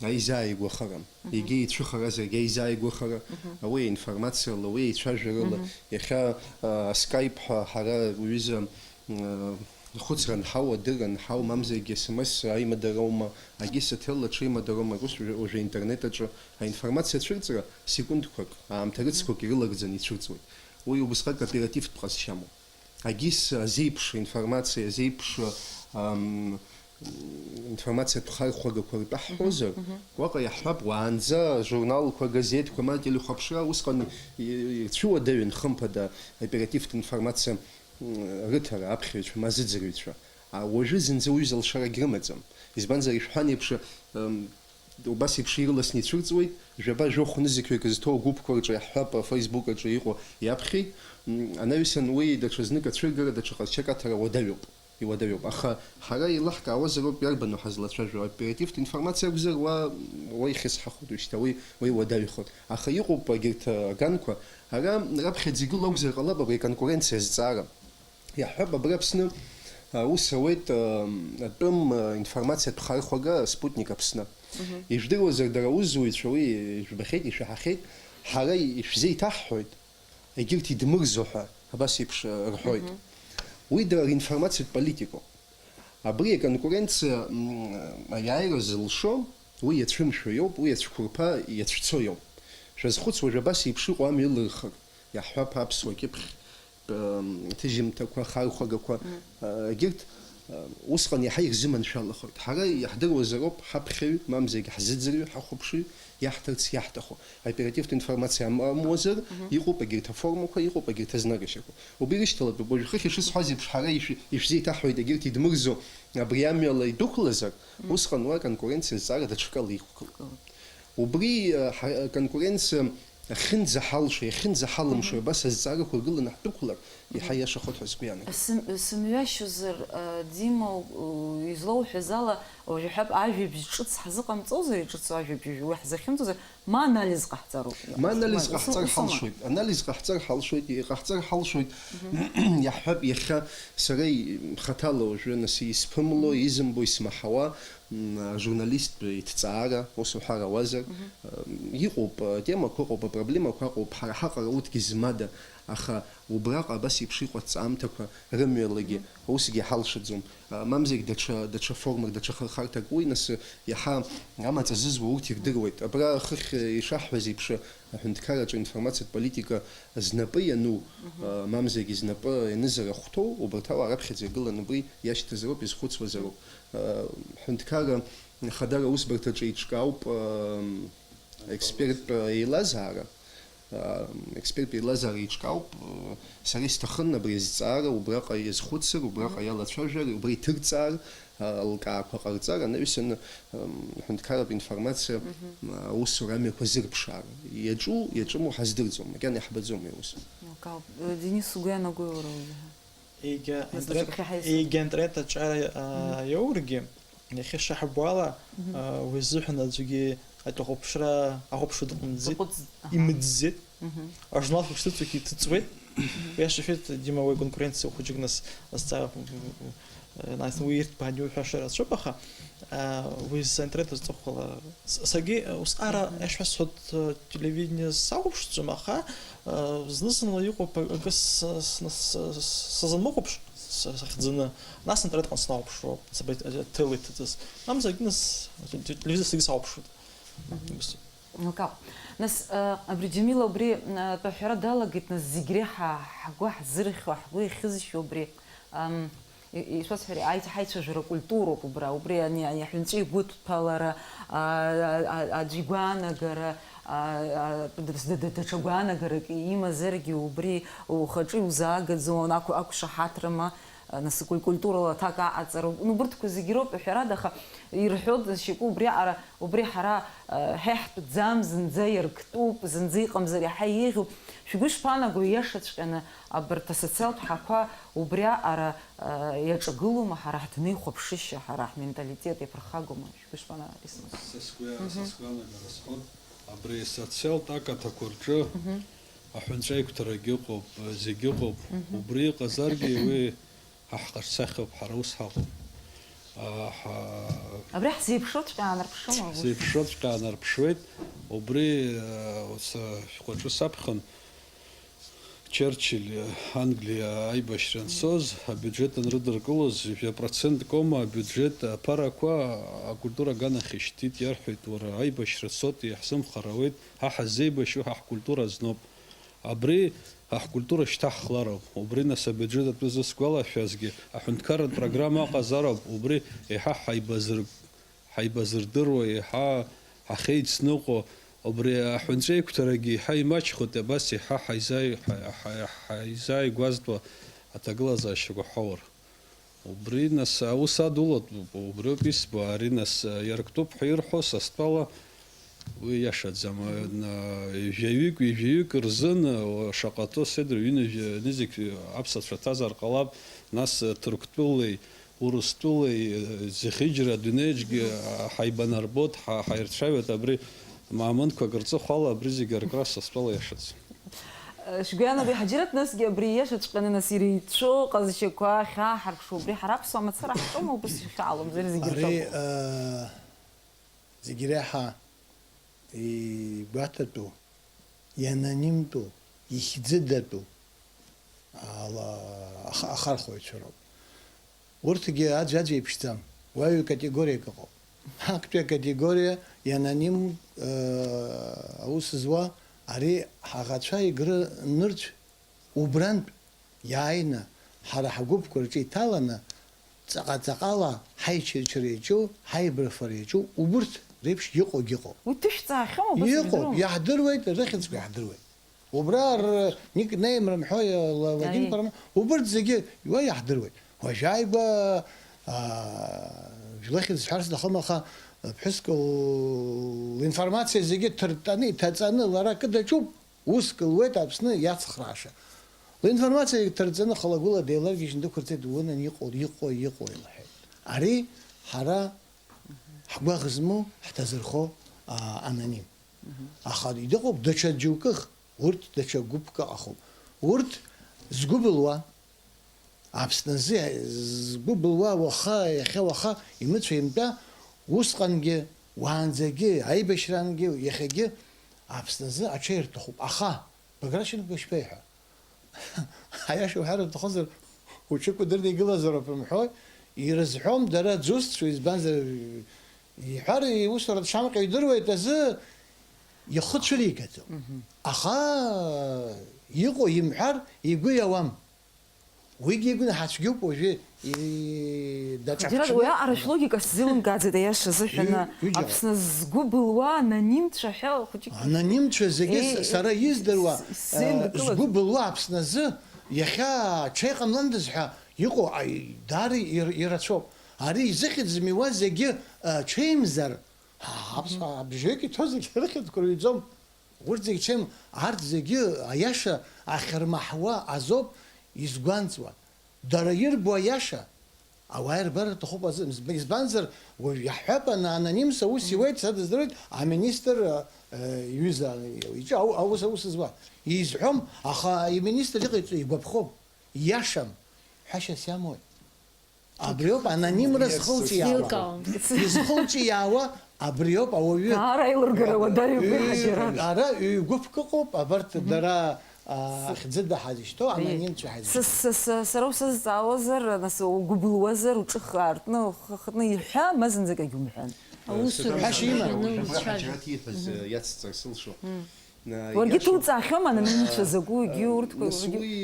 Аизааигәахара. Мгм. Егьа ицәыхаразаргьы аизааигәахара, Мгм. ауи аинформациала, уи аицәажәарала. Мгм. Иахьа, а, Skype ҳәа ҳара уҩыза, м, хәыцра анҳау, адырра анҳау, мамзаргьы S M S аимадара аума, агьыс аҭел аҽеимадара аума, ус уажәы, уажәы аинтернет аҿы аинформациа ацәырҵра секундқәак, аамҭа рыцқәак ирылагӡаны ицәырҵуеит. Уи убысҟак оперативтә ҟазшьамоуп. Агьыс азеиԥш информациа, азеиԥш, ам, информациатә хархәагақәа ртәы ҳҳәозар, Мгм, мгм. уаҟа иаҳҳәап, уаанӡа журналқәа, газеҭқәа, ма телехәаԥшра усҟан и-, ицәуадаҩын, хымԥада, оперативтә информациа, м, рыҭара, аԥхьаҩцәа, ма зыӡырҩцәа. А, уажәы зынӡа уаҩы залшарагь рымаӡам. Избанзар, ишәҳәан еиԥш, м, Убас еиԥш ирласны ицәырҵуеит, жәаба-жәохә нызқьҩык зҭоу агәыԥқәа рҿы иаҳҳәап, Facebook аҿы иҟоу иаԥхьеит. М, анаҩсан уи даҽазнык ацәыргара даҽа ҟазшьак аҭара уадаҩуп, иуадаҩуп. Аха ҳара еилаҳкаауазароуп иарбану ҳазлацәажәо, оперативтә информациа акәзар, уа, уа ихьысҳахоит уажәшьҭа, уи, уи уадаҩхоит. Аха иҟоуп егьырҭ аганқәа, ара раԥхьаӡа игылоу акәзар ҟалап абри аконкуренциа азҵаара. Иаҳҳәап, абри Аԥсны, а, аус ауеит, а, атәым, а, информациатә хархәага Спутник Аԥсны. Мгм. Ижәдыруазар, дара аусзуҩцәа уи ижәбахьеит, ишәаҳахьеит, ҳара ишәзеиҭаҳҳәоит, егьырҭ идмырзо ҳәа, абас еиԥш, а, рҳәоит. Мгм. Уи дара ринформациатә политикоуп. Абри аконкуренциа, м, аиааира зылшо, уи иацәымшәо иоуп, уи ацәқәырԥа иацәцо иоуп. Шәазхәыц, уажә абас еиԥш иҟоу амҩа ылырхыр, иаҳҳәап, аԥсуа кьыԥхь, м, ҭыжьымҭақәа, хархәагақәа, м, а, егьырҭ, а, усҟан иаҳа ирзыманшәалахоит. Ҳара иаҳдыруазароуп ҳаԥхьаҩ, мамзаргь ҳзыӡырҩы, ҳахәаԥшыҩ, иаҳҭарц иаҳҭаху. Оперативтә информациа ам-, амуазар, мгм, иҟоуп егьырҭ аформақәа, иҟоуп егьырҭ азнарышьақәа. Убри ирышьҭалатәуп, уажә хыхь ишысҳәаз еиԥш, ҳара ишә-, ишәзеиҭаҳҳәоит, егьырҭ идмырзо абри амҩала идәықәлазар, мгм, усҟан уа аконкуренциа зҵаара даҽакала иқәгылоуп. Иқәгылоуп. Убри, э, ҳа-, аконкуренциа ахьынӡаҳалшо, иахьынӡаҳалымшо, мгм, абас азҵаарақәа ргыланы ҳдәықәлар, иаҳа, мгм, иашахоит ҳәа сгәы иаанагоит. Сым-, сымҩашьозар, э, Дима, у-, излоуҳәаз ала, уажә иҳәап, ажәабжь ҿыц ҳзыҟамҵозар, иҿыцу ажәабжь уи ҳзахьымҵозар, ма анализ ҟаҳҵароуп. Ма анализ, ма, ус, ҟаҳҵар, усоума? Ҳалшоит, анализ ҟаҳҵар ҳалшоит, иҟаҳҵар ҳалшоит, мгм, иаҳҳәап, иахьа сара и-, хаҭала уажәы, нас, исԥымло, мгм, изымбо, исмаҳауа, м, ажурналисттә иҭҵаара, ус уҳәар ауазар, мгм, м, иҟоуп, атемақәа ыҟоуп, апроблемақәа ыҟоуп, ҳара ҳаҟара урҭгьы змада, аха убраҟа абас еиԥш иҟоу аҭҵаамҭақәа рымҩалагьы, мгм, усгьы ҳалшаӡом. А, мамзаргь даҽа, даҽа формак, даҽа хырхарҭак, уи нас иаҳа амаҵ азызуа урҭ ирдыруеит. Абра хыхь ишаҳҳәаз еиԥш, аҳәынҭқарраҿы аинформациатә политика знапы иану, мгм, а, мамзаргьы знапы ианызар ахәҭоу, убарҭ ауаа раԥхьаӡа иргыланы убри иашьҭазароуп, изхәыцуазароуп. Ҳәынҭқарра Ахадара аусбарҭаҿы еиҿкаауп, ам, експерттә еилазаара. Ам, експерттә еилазаара еиҿкаауп. Сара исҭахын абри азҵаара убраҟа иазхәыцыр, убраҟа, мгм, иалацәажәар, убра иҭырҵаар, а, алкаақәа ҟарҵар, анаҩсаны, ам, аҳәынҭқарратә информациа, мгм, а, аусура амҩақәа зырԥшаара. Иаҿу, иаҿыму ҳаздырӡом, макьана иаҳбаӡом уи аус. Акы ауп. Денис, угәы иаанагои уара уажәы? Егьа Нас интернет, даҽакы ҳаиасып. Егьа интернет аҿара, а, мгм, иоургьы, иахьа ишаҳбо ала, мгм, а, уи азыҳәан аӡәгьы аҭахәаԥшра ахәаԥшра дыҟәымҵӡеит, дыҟәыҵ-, аҳа, имыӡӡеит. Мгм. Ажурнал хәыҷ ҭыҵуагьы иҭыҵуеит. Мгм. Уи ашьҭахьы, Дима, уи аконкуренциа хәыҷык нас азҵаара, э, нас уи ирҭбааны уҳәаша рацәоуп, аха, а, уи зза интернет азҵыхәала С-, саргьы, э, усҟара, мгм, иашәасҳәоит, э, телевидение сахәаԥшӡом, аха, э, зны-зынла иҟоуп, э, акы с-, с-, с-, с-, сазынмыхәаԥш, с-, сахьӡаны, нас интернетҟны снаухәаԥшроуп, саб-, э, ҭел иҭыҵыз. Мамзаргьы нас, те-, телевизор саргьы сахәаԥшуеит. Мгм. Ус. Акы. Нас, э, абри Џьамил убри, э, атәы аҳәара далагеит, нас зегь реиҳа ҳгәы ҳзырхьуа, ҳгәы иахьызшьуа убри, ам, И-, ишәасҳәари, аицәа-, ҳаицәажәара культуроуп убра, убри ани, ани аҳәынҵәа игәыдҭәалара, а, а, а, аӡә игәаанагара, а, а, д-, д-, д-, даҽа гәаанагарак имазаргьы, убри ухаҿы иузаагаӡом, акә-, ақәшаҳаҭрама, а, нас куль-, культурала аҭак аҟаҵара, ну, убырҭқәа зегьы роуп, ҳәарада, аха ирҳәо, зшьакәу убриаҟара, убри ҳара, а, ҳеҳтәӡам, зынӡа иарктәуп, зынӡа иҟамзар иаҳа еиӷьуп. Шәгәы ишԥаанаго, ииашаҵәҟьаны абарҭ асоциалтә ҳақәа убриаҟара Иаҿагылома ҳара ҳдунеихәаԥшышьа, ҳара ҳменталитет иаԥырхагома? Шәгәы ишԥанаркьысуа? Са сгәы, са сгәы иаанагара сҳәон, абри асоциалтә акаҭақәа рҿы аҳәынҵәа аиқәҭарагьы ыҟоуп, зегьы ыҟоуп. Мгм. Убри ыҟазаргьы уи ҳа ҳҟарсахьоуп, ҳара ус ҳаҟоуп. А, ҳа-, Абри ҳзеиԥшроуҵәҟьа аанарԥшыма, ус? Ҳзеиԥшроуҵәҟьа аанарԥшуеит. Убри, а, са шәҟәаҿы саԥхьон. Черчилль, Англиа аибашьра анцоз, абиуџьет анрыдыркылоз, жәа процент кома абиуџьет аԥарақәа акультура аганахь ишьҭит, иарҳәеит, уара, аибашьра цоит, иаҳзымхар ауеит, ҳа ҳаззеибашьу ҳа ҳкультура азноуп. Абри ҳа ҳкультура шьҭаҳхлароуп. Убри нас абиуџьет атәы зысгәалашәазгьы, аҳәынҭқарратә программа ыҟазароуп, убри еиҳа ҳаибазыр-, ҳаибазырдыруа, еиҳа ҳахеицныҟәо, убри аҳәынҵәа еиқәҭарагьы еиҳа имаҷхоит, абас еиҳа ҳаизааи-, ҳа-, ҳа-, ҳаизааигәазтәуа аҭагылазаашьақәа ҳаур. Убри, нас, аус адулатәуп, убриоуп исбо, ари, нас, иарктәуп ҳәа ирҳәо, са стәала, уи иашаӡам. Мгм. На, ҩажәаҩык, ҩажәаҩык рзын, уа, шаҟа ҭоу седр ҩынҩажәа, нызқь аԥсацәа ҭазар ҟалап, нас, Ҭырқәтәылеи, Урыстәылеи, зехьыџьара адунеиаҿгьы ҳаибанарбоит, ҳа-, ҳаирцәажәоит, абри мамонтқәак рҵыхәала абри зегьы аркра са стәала иашаӡам. Шәгәы иаанагои, Ҳаџьараҭ, насгьы абри ииашаҵәҟьаны, нас, иреицәоу ҟазшьақәа ахьааҳарԥшу, убри ҳара аԥсуа мацара ҳҿоума, убыс ишәаалоу, мзар зегьы Ари, рҳәома? Э, зегь реиҳа игәаҭатәу, ианонимтәу, ихьӡыдатәу ала аха-, ахархәаҩцәа роуп. Урҭгьы аӡә-аӡә еиԥшӡам, уаҩ категориак ыҟоуп. Актәи акатегориа ианоним, э, аус зуа, Ари ҳаӷацәа Егры нырцә убрантә иааины, ҳара ҳгәыԥқәа рҿы иҭаланы, ҵаҟа-ҵаҟала ҳаичырчыра иаҿу, ҳаибарфара иаҿу, убырҭ реиԥш иҟоугьы ыҟоуп. Уи ҭышәҵаахьоума, убас? Иҟоуп, иаҳдыруеит, рыхьӡқәа иаҳдыруеит. Убра р-, никнейм рымҳәои, ла-, логинқәа рымҳәои, убырҭ зегьы уа иаҳдыруеит. Уажәааигәа, аа, жәлахьынтә сҳәар сҭахым, аха ԥҳәыск линформациа зегьы ҭырттаны, иҭаҵаны, лара акы даҿуп, уск луеит Аԥсны иацхрааша. Линформациа зегьы ҭырҵаны, хыла-гәыла деиларгьежьны дықәырҵеит, унан иҟоу, иҟоу, иҟоу, илҳәеит. Ари ҳара ҳгәаӷ змоу, ҳҭазырхо, аа, аноним. Аха дыҟоуп даҽа џьоукых, урҭ даҽа гәыԥк ыҟахуп. Урҭ згәы былуа, Аԥсны азы згәы былуа уаха, иахьа уаха имыцәа-имтәа, усҟангьы, уаанӡагьы, аибашьраангьы, иахьагьы Аԥсны азы аҽеирҭахуп. Аха, Баграт Шьынқәба ишԥеиҳәа? Аиаша уҳәар уҭахызар, уҽы кәадырны игылазароуп рымҳәои, ирызҳәом дара ӡусцәоу, избанзар, иҳәар, иусура дшамҟьо идыруеит азы ихы цәыригаӡом. Аха иҟоу имҳәар игәы иауам. Уигьы игәнаҳа цәгьоуп уажәы, и-, даҿаԥҽны. Џьарак уи аҟара шәлогика сзеилымкааӡеит, аиаша азыҳәан, ҩ-, ҩыџьа. Аԥсны згәы былуа анонимцәа ҳәа хәыҷык. Анонимцәа зегьы, е, с-, сара издыруа, с-, э, сзеинкылаӡом. Згәы былуа Аԥсны азы иахьа ҽеиҟамландаз ҳәа иҟоу, аи, даара ир-, ирацәоуп. Ари изыхьӡ змиуа зегьы, э, ҽеимзар, а, аԥс-, абжьҩык иҭоу зегьы рыхьӡқәа рҩӡом. Урҭ зегь ҽеим, арҭ зегьы аиаша ахьырмаҳауа азоуп изгәанҵуа. Дара ирбо аиаша ауаа ирбар рҭахуп азы. Изб-, избанзар, уажә иаҳҳәап, ана-, анонимс аус иуеит, сара дыздыруеит, аминистр, э, иҩыза иҿы ау-, аус, аус зуа. Изҳәом, аха иминистр иҟаиҵо игәаԥхом, ииашам, ҳәашьас иамои? Абриоуп анонимра зхылҿиаауа. Сзеилкаауам. Изхылҿиаауа абриоуп ауаҩы. Даара аилыргара уадаҩуп, ҩ-, ҳаџьара. Ара ҩ-гәыԥк ыҟоуп, абарҭ дара, а, хьӡыда ҳазышьҭоу, анонимцәа ҳазышьҭоу. Са, са, са, сара усызҵаауазар, нас угәы былуазар, уҿы хы аартны, ухы хытны иҳәа, ма зынӡак егьумҳәан. Аусура ҳәашьа имам. Уажәы Ҳаџьараҭ ииҳәаз, э, иацҵар сылшо. Уаргьы иашоуп. Ҭуҵаахьоума, анонимцәа закәу, егьи урҭқәа, нас егьи? Уи,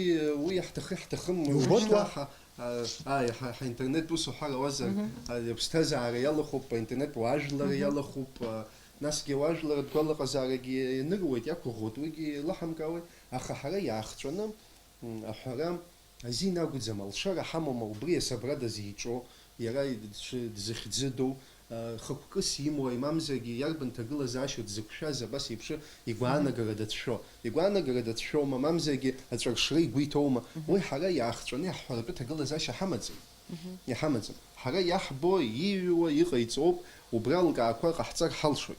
уи иаҳҭахы, иаҳҭахым, иубоит уажәшьҭа уа? Ҳа, а, а, иаҳа-, ҳаинтернет ус уҳәар ауазар, а, иаԥсҭазаара иалахәуп, аинтернет уажәлар иалахәуп, а, насгьы ауажәларатә гәалаҟазаарагьы ианыруеит, иақәыӷәӷәоит, уигьы лаҳамкаауеит, аха ҳара иаахҵәаны, м, аҳәара азин акәӡам, алшара ҳамоума убри асабрада зеиҿоу, иара дши-, дзыхьӡыдоу, а, хықәкыс имоу, имамзаргьы иарбан ҭагылазаашьоу дзықәшәаз, абас еиԥш игәаанагара дацәшәо. Игәаанагара дацәшәома, мамзаргьы аҵәыршра игәы иҭоума? Уи ҳара иаахҵәаны иаҳҳәаратәы ҭагылазаашьа ҳамаӡам. Иҳамаӡам. Ҳара иаҳбо, ииҩуа, иҟаиҵо ауп, убра алкаақәа ҟаҳҵар ҳалшоит.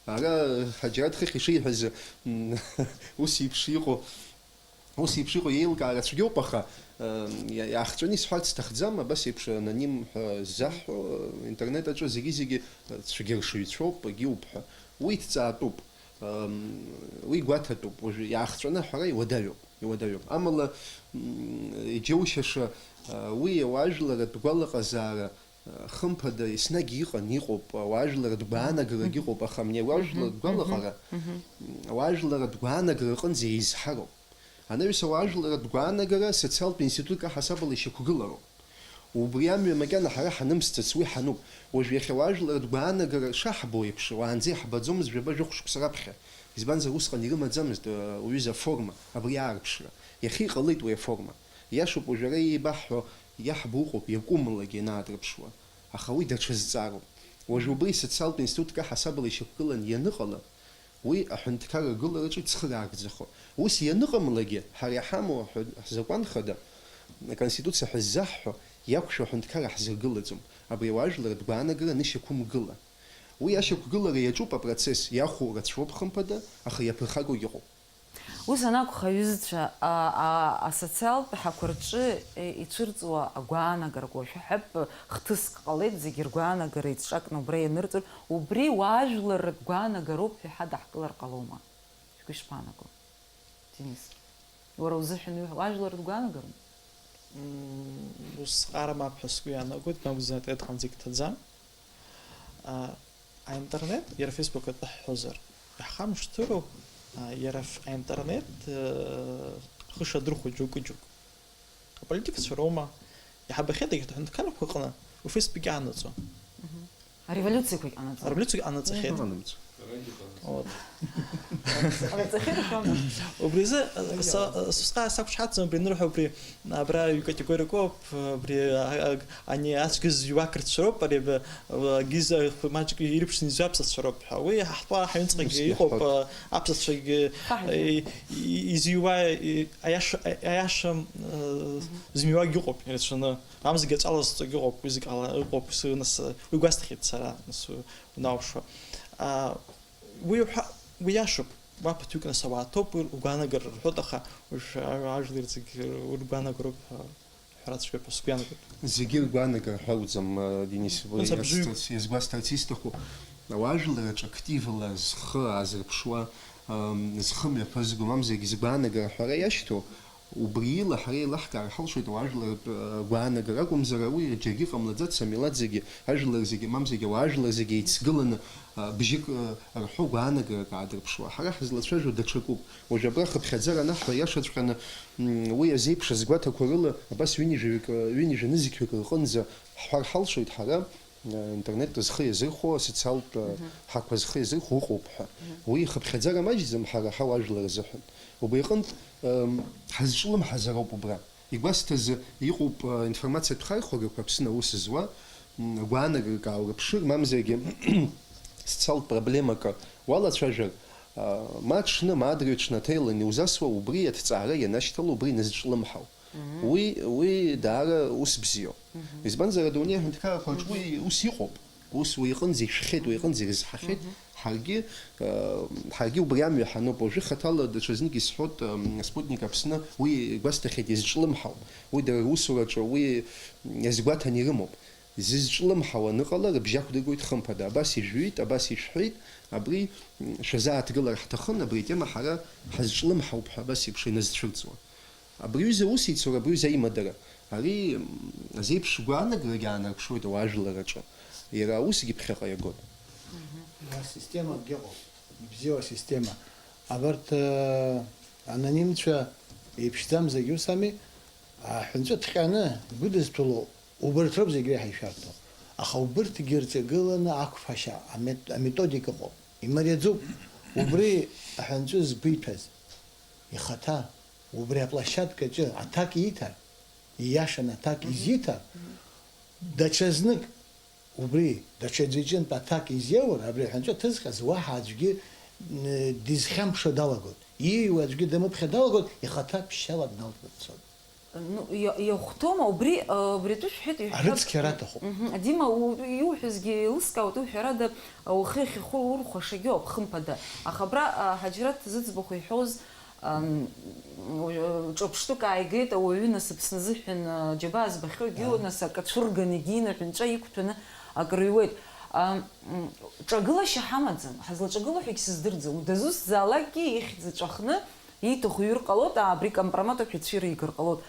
Ара Ҳаџьараҭ хыхь ишиҳәаз, м, ус еиԥш иҟоу, ус еиԥш иҟоу еилкаара цәгьоуп, аха, м, иа-, иаахҵәаны исҳәарц сҭахӡам, абас еиԥш аноним ҳәа ззаҳҳәо, э, интернет аҿы зегьы-зегьы, э, цәгьаршыҩцәоуп, егьиуп ҳәа. Уи ҭҵаатәуп, м, уи гәаҭатәуп, уажәы иаахҵәаны аҳәара иуадаҩуп, иуадаҩуп. Амала, м, иџьоушьаша, э, уи ауаажәларатә гәалаҟазаара, Хымԥада, еснагь иҟан, иҟоуп, ауаажәларатә гәаанагарагь ыҟоуп, аха абни ауаажәларатә гәалаҟара, ауаажәларатә гәаанагара аҟынӡа еизҳароуп. Анаҩс ауаажәларатә гәаанагара асоциалтә институтк аҳасабала ишьақәгылароуп. Убри амҩа макьана ҳара ҳанымсҵац, уи ҳануп. Уажә иахьа ауаажәларатә гәаанагара шаҳбо еиԥш, уаанӡа иаҳбаӡомызт жәаба-жәохә шықәса раԥхьа. Избанзар, усҟан ирымаӡамызт, уҩыза, аформа, абри аарԥшра. Иахьа иҟалеит уи аформа. Иашоуп, уажә ара еибаҳҳәо иаҳбо ыҟоуп, иакәымлагьы ианаадрыԥшуа. Аха уи даҽа зҵаароуп. Уажә убри асоциалтә институтк аҳасабала ишьақәгылан ианыҟала, уи аҳәынҭқарра агылараҿы ицхыраагӡахо. Ус ианыҟамлагьы, ҳара иҳамоу аҳәа-, ҳзакәан хада, аконституциа ҳәа ззаҳҳәо, иақәшәо аҳәынҭқарра ҳзыргылаӡом, абри ауаажәларатә гәаанагара анышьақәымгыла. Уи ашьақәгылара иаҿуп апроцесс, иахәо рацәоуп, хымԥада, аха иаԥырхагоугьы ыҟоуп. Ус анакәха, аҩызцәа, а, а, асоциалтә ҳақәа рҿы, е, ицәырҵуа агәаанагарақәа уашәаҳәап, хҭыск ҟалеит, зегьы ргәаанагара еицҿакны убра ианырҵоит, убри уаажәларратә гәаанагароуп ҳәа иҳадаҳкылар ҟалома? Шәгәы ишԥаанаго, Денис? Уара узыҳәан уи уаажәларратә гәаанагароума? М, ус сҟара мап ҳәа сгәы иаанагоит, мамзар аинтернет ҳанӡагь ҭаӡам. А, аинтернет, иара Facebook атәы ҳҳәозар, иаҳхамышҭыроу, А, иара ф-, аинтернет, э, ахы шадырхәо џьоукы-џьоукы. Аполитикацәа роума, иҳабахьеит егьырҭ аҳәынҭқаррақәа рҟны, уи Facebook иаанаҵо. Мгм. Ареволиуциақәагь ҟанаҵон. Ареволиуциагь ҟанаҵахьеит. Мгм. Ҟанаҵон. Вот. Ҟанаҵахьеит, ишәама? Убри азы, э, са, э, сусҟаа сақәшаҳаҭӡом, убри анырҳәо, убри, абра ҩ-категориак ыҟоуп, э, убри, а, а, ани ацәгьа зҩуа ақырҭцәа роуп, ари аб-, э, агьиза маҷк ирыԥшны изҩуа аԥсацәа роуп ҳәа. Уи ҳтәа ҳаҩныҵҟагьы ус иҟоуп, иҳәоит. Э, аԥсацәагьы, Ҳаҳәа. Э, и-, изҩуа, и-, аиаша, аиаша, э, Мгм. змиуагь ыҟоуп ирацәаны. Амзагьы аҵәалазҵогь ыҟоуп, уи зегь ала ыҟоуп, сы-, нас, э, уи гәасҭахьеит сара, нас, э, уналшо. А, уи уҳәа-, уи иашоуп, уа ԥыҭҩык нас ауаа ҭоуп, уи ргәаанагара рҳәоит, аха уажә а-, ажәлар зегь ргәаанагароуп ҳәа ҳәара цәгьоуп ҳәа сгәы иаанагоит. Зегьы ргәаанагара ҳәа акәӡам, э, Денис, уи Нас абжаҩ- иазҵаз-, иазгәасҭарц исҭаху, ауаажәлар рҿы активла зхы аазырԥшуа, ам, зхы мҩаԥызго, мамзаргьы згәаанагара ҳәара иашьҭоу, убри ила ҳара еилаҳкаар ҳалшоит ауаажәларратә, э, гәаанагара акәымзар, уи џьаргьы ҟамлаӡац, амилаҭ зегьы, ажәлар зегьы, мамзаргьы ауаажәлар зегьы еицгыланы, э, бжьык, э, рҳәо гәаанагарак аадырԥшуа. Ҳара ҳазлацәажәо даҽакуп. Уажә абра хыԥхьаӡара анаҳҳәа, иашаҵәҟьаны, м, уи азеиԥш азгәаҭақәа рыла, абас ҩынҩажәаҩык, э, ҩынҩажәа нызқьҩык рҟынӡа ҳҳәар ҳалшоит ҳара, э, интернет зхы иазырхәо, асоциалтә, э, Мгм. ҳақәа зхы иазырхәо ыҟоуп ҳәа. Мгм. Уи ихыԥхьаӡара маҷӡам ҳара ҳауаажәлар азыҳәан. Убри аҟынтә, м, ҳазҿлымҳазароуп убра. Игәасҭаз иҟоуп, э, информациатә хархәагақәа Аԥсны аус зуа, м, гәаанагарак аалырԥшыр, мамзаргьы социалтә проблемак уалацәажәар, э, ма ҽны, ма адырҩаҽны аҭел иузасуа, убри аҭҵаара ианашьҭало, убри иназҿлымҳау. Мгм. Уи, уи даара ус бзиоуп. Мгм. Избанзар, адунеи аҳәынҭқаррақәа рҿы уи ус иҟоуп. Ус уи иҟынӡа ишәхьеит, уи иҟынӡа ирызҳахьеит. Мгм. Ҳаргьы, э, ҳаргьы убри амҩа ҳануп. Уажәы хаҭала даҽазнык исҳәоит, э, Спутник Аԥсны, уи игәасҭахьеит, изҿлымҳауп. Уи дара русураҿы уи иазгәаҭаны ирымоуп. Зызҿлымҳау аныҟала, рыбжьы ақәдыргоит, хымԥада, абас ижәҩит, абас ишәҳәеит, абри, м, шәазааҭгылар ҳҭахын, абри атема ҳара ҳазҿлымҳауп ҳәа абас еиԥш иназцәырҵуа. Абри аҩыза аусеицура, абри аҩыза аимадара, ари, м, азеиԥш гәаанагарагьы аанарԥшуеит ауаажәлар рҿы. Иара аусгьы ԥхьаҟа иагоит. Мгм. Асистема акгьы ыҟоуп, ибзиоу асистема. Абарҭ, э, анонимцәа еиԥшӡам зегь ус ами, аҳәынҵәа ҭҟьаны игәыдызҭәало убарҭ роуп зегь реиҳа ишәарҭоу. Аха убырҭгьы рҿагыланы ақәԥашьа амет-, аметодика ыҟоуп. Имариаӡоуп убри аҳәынҵәа згәы иҭаз ихаҭа, убри аплощадкаҿы аҭак ииҭар, ииашаны аҭак изиҭар, даҽазнык убри, даҽаӡәы иҿынтә аҭак изиаур, абри аҳәынҵәа ҭызҟьаз уаҳа аӡәгьы, н-, дизхьамԥшуа далагоит. Ииҩуа аӡәгьы дамыԥхьа далагоит, ихаҭа ԥшьшьала дналҵны дцоит. Ну, иа-, иахәҭоума, убри, а, убри атәы шәҳәеит, ишәҳәап. Арыцқьара аҭахуп. Мгм. Дима, у-, иуҳәозгьы еилыскаауеит, уи ҳәарада, а, ухы иахьахәы урхәашагьы ауп, хымԥада. Аха абра, а, Ҳаџьараҭ зыӡбахә иҳәоз, ам, уаҩ-, ҿырԥштәык ааигеит, ауаҩы нас Аԥсны азыҳәан, а, џьабаа збахьоугьы, Ааи. Нас акы ацәырганы, егьинаҳәынҵәа иқәҭәаны акрыҩуеит. Ам, м, ҿагылашьа ҳамаӡам, ҳазлаҿагыло ҳәагьы сыздырӡом. Дызусҭзаалакгьы ихьӡ аҵәахны, ииҭаху иҩыр ҟалоит, аа, абри компромат ауп ҳәа ицәыригар ҟалоит.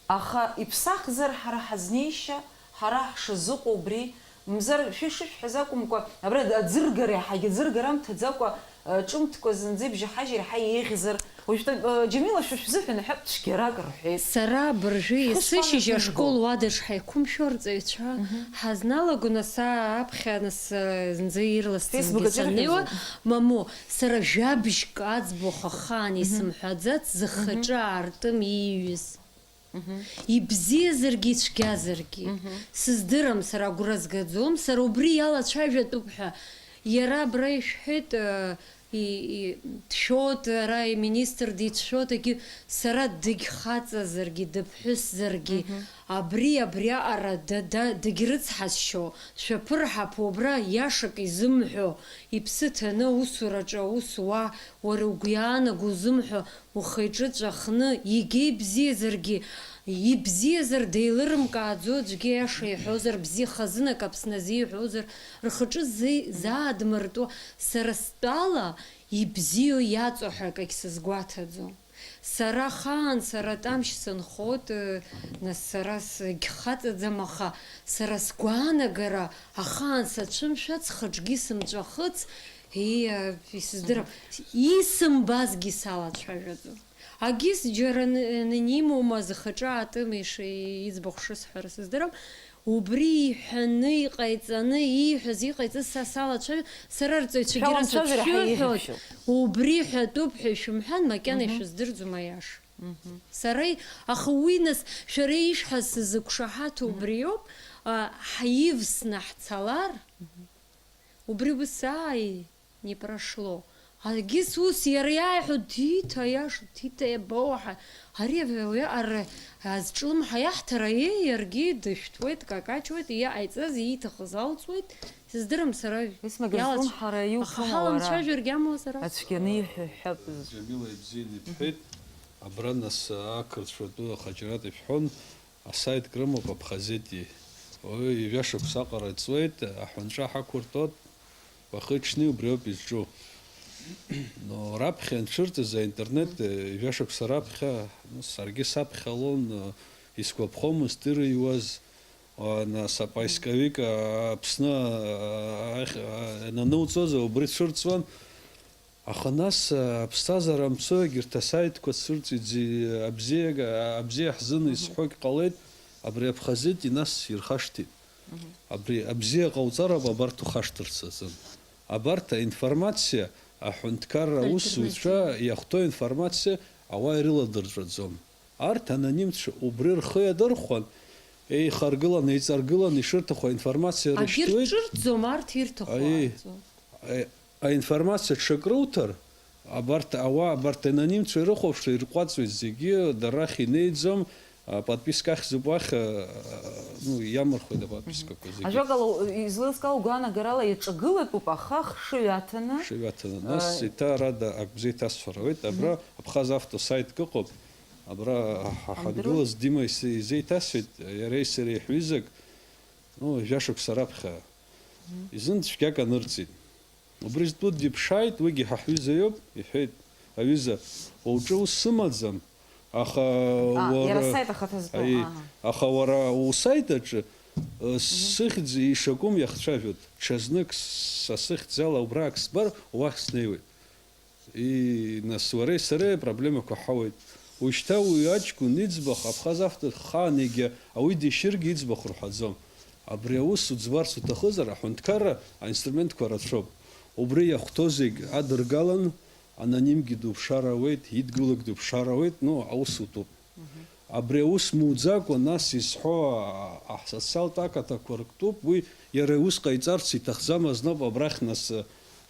Аха иԥсахзар ҳара ҳазнеишьа, ҳара ҳшазыҟоу убри, мамзар, шәа ишышәҳәаз акәымкәа, абра аӡыргара, иаҳагьы аӡыргара амҭаӡакәа, э, ҿымҭкәа зынӡа ибжьаҳажьыр иаҳа еиӷьзар, уажәтәи, э, Џьамил, шәа шәзыҳәан иҳәап, цәгьарак рҳәеит. Сара абыржәы Шәышԥанаԥиго? Есышьыжь ашкол уа дышҳаиқәымшәо арҵаҩцәа Мгм. Ҳазналаго, нас, аа, аԥхьа, нас, э, зынӡа ирласӡангьы Facebook аҿы саннеиуа, ирҳәозар? Мамоу, сара жәабжьк аӡбахә ахаан Мгм. Исымҳәаӡац, зхаҿы Мгм. аартым ииҩыз. Мгм. Ибзиазаргьы ицәгьазаргьы. Мгм. Сыздырам, сара агәра згаӡом, сара убри иалацәажәатәуп ҳәа. Иара абра ишәҳәеит, э, и-, и-, дшәоит, ара иминистр дицәшәоит, егьи сара дыгьхаҵазаргьы, дыԥҳәысзаргьы, Мгм. абри, абриаҟара да-, да-, дагьрыцҳасшьо, шәаԥырҳаԥу абра иашак изымҳәо, иԥсы ҭаны аусураҿы аус уа, уара угәы иаанаго узымҳәо, ухы-иҿы ҵәахны, егьа ибзиазаргьы, ибзиазар деилырымкааӡо, аӡәгьы аиаша иҳәозар, бзиа хазынак Аԥсны азы иҳәозар, рхаҿы зи-, заадмыртуа, сара стәала, ибзиоу иаҵоу ҳәа акагь сызгәаҭаӡом. Сара ахаан, сара Тамшь сынхоит, э, нас сара сагьхаҵаӡам, аха сара сгәаанагара ахаан сацәымшәац, схаҿгьы сымҵәахыц, Иа, исыздырам. Исымбазгьы салацәажәаӡом. Агьыс џьара н-, н-, нимоума зхаҿы аатым иш-, иӡбахә шысҳәара сыздырам. Убри иҳәаны, иҟаиҵаны, ииҳәаз, иҟаиҵаз са салацәажәо, сара арҵаҩцәагьы Шәаламцәажәара ҳәа рацәацәшәыҳәоит. Ииҳәашьоуп. Убри ҳәатәуп ҳәа ишәымҳәан, макьана Мгм. Ишәыздырӡом аиаша. Мгм. Сара и-, аха уи нас, шәара ишәҳәаз сзықәшаҳаҭу Мгм. Убриоуп, а, ҳаивсны ҳцалар, Мгм. Убри ус ааи, не прошло. Агьыс ус иара иааиҳәо, Ҭиҭа, аиаша, Ҭиҭа иабоу, аха ари авиаҟара азҿлымҳа иаҳҭар, аиеи, иаргьы дышәҭуеит, дкакаҷуеит, иҟаиҵаз, ииҭахыз алҵуеит, сыздырам сара. Исмагаз иалацә-, лымҳара аха иуҭома уара? Ҳаламцәажәаргьы амуазар акәхап. Ацәгьаны иҳәа-, ҳәа. Џьамила ибзианы ибҳәеит, абра нас ақырҭцәа атәы ахаџьараҭ ишәҳәон, асаитк рымоуп Абхазети. Уи ҩажәа шықәса аҟара ҵуеит, аҳәынҵәа ҳақәыртәоит, уахи-ҽни убриоуп изҿу. Но раԥхьа анцәырҵыз аинтернет, ҩажәа шықәса раԥхьа, ну, саргьы саԥхьалон, исгәаԥхомызт ирыҩуаз, а, нас апоисковик, а, Аԥсны, а, ахь, а, анануҵоз убри цәырҵуан. Аха нас, а, аԥсҭазаара мцо егьырҭ асаитқәа цәырҵит, зи-, абзиага-, абзиа ҳзын Мгм. Исҳәогь ҟалеит, абри Абхазети нас ирхашҭит. Мгм. Абри абзиа ҟауҵароуп абарҭ ухашҭырц азын. Абарҭ аинформациа, аҳәынҭқарра аусзуҩцәа Альтернатива. Иахәҭоу информациа ауаа ирыладырҵәаӡом. Арҭ анонимцәа убри рхы иадырхәан, еихаргылан, еиҵаргылан ишырҭаху аинформациа Акгьы рышьҭуеит. Рҿырҭӡом, арҭ ирҭаху Аиеи. Ааӡом. Аи-, аинформациа ҽак руҭар, абарҭ ауаа, абарҭ анонимцәа ирыхәаԥшуа ирҟәаҵуеит зегьы, дара рахь инеиӡом, а, подписка ахьӡуп уахь, а, ну, иамырхуеит аподпискақәа зегьы. Ажәакала, у-, излеилыскаау гәаанагарала иаҿагылатәуп, аха хшыҩ аҭаны. Хшыҩ аҭаны. Нас А, еиҭа ара да-, акгьы зеиҭасҳәар ауеит. Абра Мгм. Абхаз авто саитк ыҟоуп. Абра ҳа-, Андрои? Ҳангылаз Дима ис-, изеиҭасҳәеит, иареи сареи ҳҩызак. Ну, жәашықәса раԥхьа. Мгм. Изын цәгьак анырҵеит. Убри зтәу диԥшааит, уигьы ҳа ҳҩыза иоуп, иҳәеит, аҩыза, уҿы ус сымаӡам, аха А, уара, иара асаит ахаҭа зтәу, аи, аҳа. Аха уара усаит аҿы, э, Мгм. Сыхьӡ ишакәым иахцәажәоит, ҽазнык са сыхьӡала убра ак сбар, уахь снеиуеит. И, нас уареи сареи апроблемақәа ҳауеит. Ушьҭа уи аҷкәын иӡбахә, Абхаз автор хаан егьа ауи дишьыргьы иӡбахә рҳәаӡом. Абри аус уӡбарц уҭахызар, аҳәынҭқарра аинструментқәа рацәоуп. Убри иахәҭоу зегь адыргалан, анонимгьы дуԥшаар ауеит, идгылогь дуԥшаар ауеит, ну, аус утәуп. Мгм. Абри аус муӡакәа, нас изҳәо, а, асоциалтә акаҭақәа рктәуп, уи иара иус ҟаиҵарц иҭахӡам азноуп абрахь нас, а,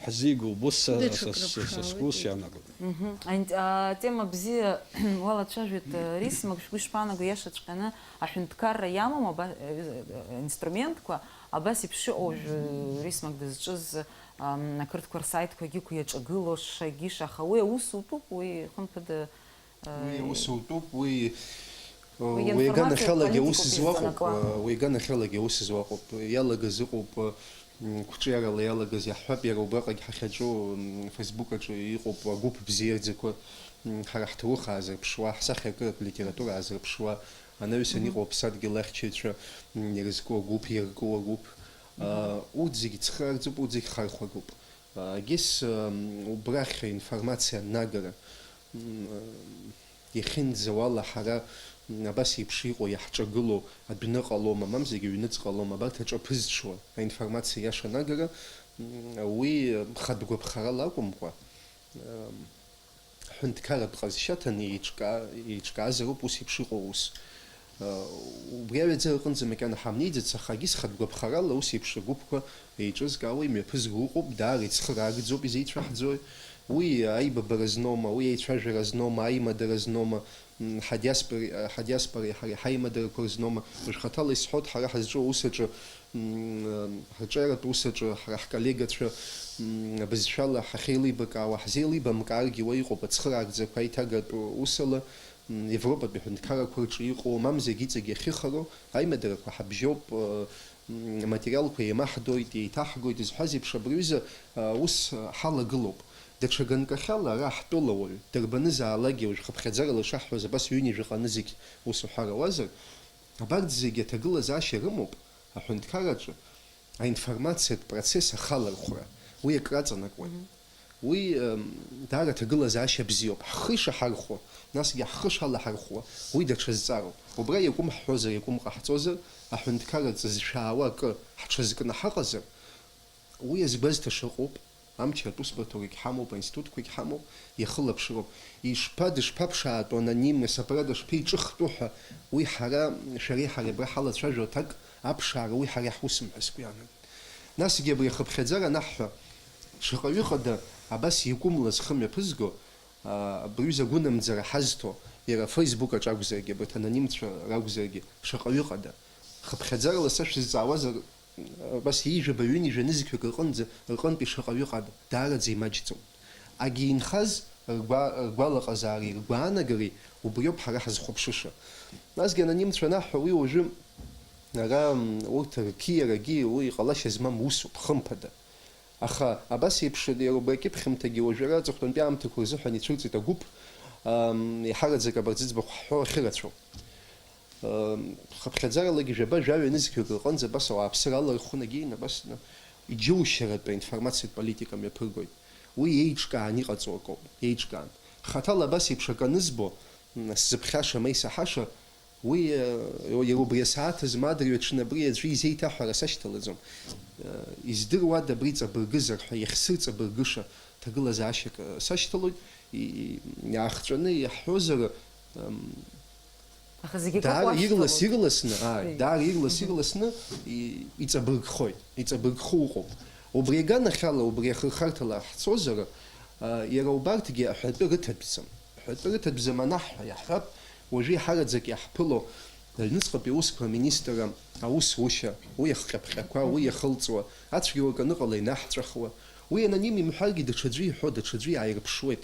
ҳзиго, убыс са, Даҽак са, са, са рыԥшаауеит, сгәы ус иагьуп. Иаанагоит. Мгм. Ан-, а, тема бзиа уалацәажәеит, э, Рис, Мак, шәгәы ишԥаанаго, иашаҵәҟьаны аҳәынҭқарра иамоума аба-, э, э, инструментқәа, абас еиԥш иҟоу уажәы Рис, Мак, дызҿыз, ам, ақырҭқәа рсаитқәагьы ықәиаҿагыло, шагьы шаха, уи аус утәуп, уи хымԥада, э, Уи аус утәуп, уи, уи уи информациа аганахьалагьы аус политикоуп зуаҟоуп, изҵанакуа. Уи аганахьалагьы аус зуаҟоуп, иалагаз ыҟоуп, М, қәҿиарала иалагаз иаҳҳәап, иара убраҟагь ҳахьаҿу, м, Facebook аҿы иҟоуп агәыԥ бзиаӡақәа, м, ҳара ҳҭоурых аазырԥшуа, ҳсахьаркыратә литература аазырԥшуа, анаҩсан Мгм. Иҟоу аԥсадгьыл ахьчаҩцәа, м, ирызку агәыԥ, иарку агәыԥ. Мгм. А, урҭ зегь цхыраарӡоуп, урҭ зегь хархәагоуп. А, егьыс, м, убрахь аинформациа анагара, м, Иахьынӡауала ҳара, м, абас еиԥш иҟоу иаҳҿагылоу адәны ҟалома, мамзаргьы аҩныҵҟа ҟалома, абарҭ аҿы аԥызҽуа аинформациа иаша анагара, м, уи, м, хатә гәаԥхарала акәымкәа, м, ҳәынҭқарратә ҟазшьа аҭаны еиҿкаа-, еиҿкаазароуп ус еиԥш иҟоу аус. Ы, убри аҩаӡара аҟынӡа макьана ҳамнеиӡац, аха егьыс хатә гәаԥхарала ус еиԥш агәыԥқәа еиҿызкаауа имҩаԥызго ыҟоуп, даара ицхыраагӡоуп, изеицәаҳӡои? Уи аибабара зноума, уи аицәажәара зноума, аимадара зноума, м, ҳадиаспореи, ҳадиаспореи ҳареи ҳаимадарақәа рзноума? Уажә хаҭала исҳәоит, ҳара ҳазҿу аус аҿы, м, ҳаҿаратә ус аҿы ҳара ҳколлегацәа, м, абызшәала ҳахьеилибакаауа, ҳзеилибамкааргьы уа иҟоуп ацхыраагӡақәа аиҭагатә усала, м, Европатәи аҳәынҭқаррақәа рҿы иҟоу, мамзаргьы иҵегь иахьыхароу аимадарақәа ҳабжьоуп, м, аматериалқәа еимаҳдоит, еиҭаҳгоит, изҳәаз еиԥш, абри аҩыза, а, ус, а, ҳалагылоуп. Даҽа ганкахьала ара ҳтәылауаҩ, дарбанызаалакгьы, уажә хыԥхьаӡарала ишаҳҳәоз, абас ҩынҩажәа ҟаны зегь ус уҳәар ауазар, абарҭ зегьы аҭагылазаашьа рымоуп аҳәынҭқарраҿы. Аинформациатә процесс ахалархәра, Уи акы аҵанакуеит. Мгм. Уи, м, даара ҭагылазаашьа бзиоуп. Ҳхы ишаҳархәо, насгьы ҳхы шалаҳархәуа, уи даҽа зҵаароуп. Убра иакәым ҳҳәозар, иакәым ҟаҳҵозар, аҳәынҭқарра ҵызшәаауа акы ҳҽазкны ҳаҟазар, уи азгәазҭаша ыҟоуп, амчратә усбарҭақәагь ҳамоуп, аинститутқәагь ҳамоуп, иахылаԥшроуп. Ишԥа-, дышԥаԥшаатәу анонимность, абра дышԥеиҿыхтәу ҳәа, уи ҳара, шәареи ҳареи абра ҳалацәажәо аҭак аԥшаара, уи ҳара иаҳусым ҳәа сгәы иаанагоит. Насгьы абри ахыԥхьаӡара анаҳҳәа, шаҟаҩыҟада абас иакәымлаз хы мҩаԥызго, аа, абри аҩыза агәынамӡара ҳазҭо, иара Facebook аҿы акәзаргьы, абарҭ анонимцәа ракәзаргьы, шаҟаҩыҟада? Хыԥхьаӡарала са шәызҵаауазар, абас ҩажәаба, ҩынҩажәа нызқьҩык рҟынӡа, рҟынтәи шаҟаҩыҟада, даараӡа имаҷӡом. Агьи инхаз ргәа-, ргәалаҟазаареи ргәаанагареи убриоуп ҳара ҳазхәаԥшыша. Насгьы анонимцәа анаҳҳәа, уи уажәы ара, м, урҭ рқьиарагьы уи ҟалашьа змам усуп, хымԥада. Аха абас еиԥш иара убри акьыԥхьымҭагьы уажәы ара аҵыхәтәантәи аамҭақәа рзыҳәан ицәырҵит агәыԥ, ам, еиҳараӡак абарҭ зыӡбахә ҳҳәо ахьырацәоу. Ам, хыԥхьаӡаралагьы жәаба-жәаҩа нызқьҩык рҟынӡа абас ауааԥсыра алархәын агьейны, абас, ну, иџьоушьаратәы аинформациатә политика мҩаԥыргоит. Уи еиҿкаан иҟаҵоу акоуп, еиҿкаан. Хаҭала абас еиԥш акы анызбо, м, сзыԥхьаша ма исаҳаша, уи, э, иара убри асааҭ азы ма адырҩаҽны абри аӡәы изеиҭаҳәара сашьҭалаӡом. Э, издыруада абри ҵабыргызар ҳәа, иахьсырҵабыргыша ҭагылазаашьак, э, сашьҭалоит, и-, и-, иаахҵәаны иаҳҳәозар, м, Аха зегьы даара акы ирлас-, ашьҭалоит. Ирласны, ааи, Егьи. Даара ирлас-, Мгм. Ирласны и-, иҵабыргхоит, иҵабыргхо ыҟоуп. Убри аганахьала, убри ахырхарҭала ҳцозар, а, иара убарҭгьы аҳәатәы рыҭатәӡам. Аҳәатәы рыҭатәӡам анаҳҳәа, иаҳҳәап, уажәы иҳараӡак иаҳԥыло, аҩныҵҟатәи аусқәа аминистрра аусушьа, уи ахҟьаԥҟьақәа, уи Мгм. иахылҵуа, ацәгьауа акы аныҟала инаҳҵәахуа, уи аноним имҳәаргьы даҽаӡәы иҳәо, даҽаӡәы иааирԥшуеит.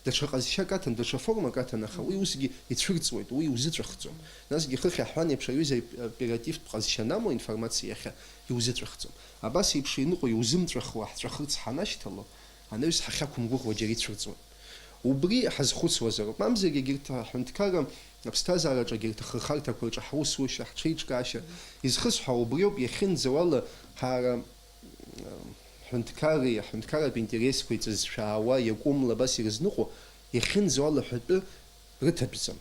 Даҽа ҟазшьак аҭан, даҽа формак аҭан, аха уи усгьы ицәырҵуеит, уи иузыҵәахӡом. Насгьы хыхь иаҳҳәан еиԥш, аҩыза оперативтә ҟазшьа анамоу аинформациа иахьа иузыҵәахӡом. Абас еиԥш ианыҟоу иузымҵәахуа ҳҵәахырц ҳанашьҭало, анаҩс ҳахьақәымгәыӷуа џьара ицәырҵуеит. Убри ҳазхәыцуазароуп. Мамзаргьы егьырҭ аҳәынҭқарра аԥсҭазаараҿы егьырҭ ахырхарҭақәа рҿы ҳусушьа, ҳҽеиҿкаашьа, изхысҳәаау убриоуп, иахьынӡауала ҳара ҳҳәынҭқарреи аҳәынҭқарратә интересқәеи ҵызшәаауа иакәымла абас ирызныҟәо, иахьынӡоу алаҳәатәы рыҭатәӡам.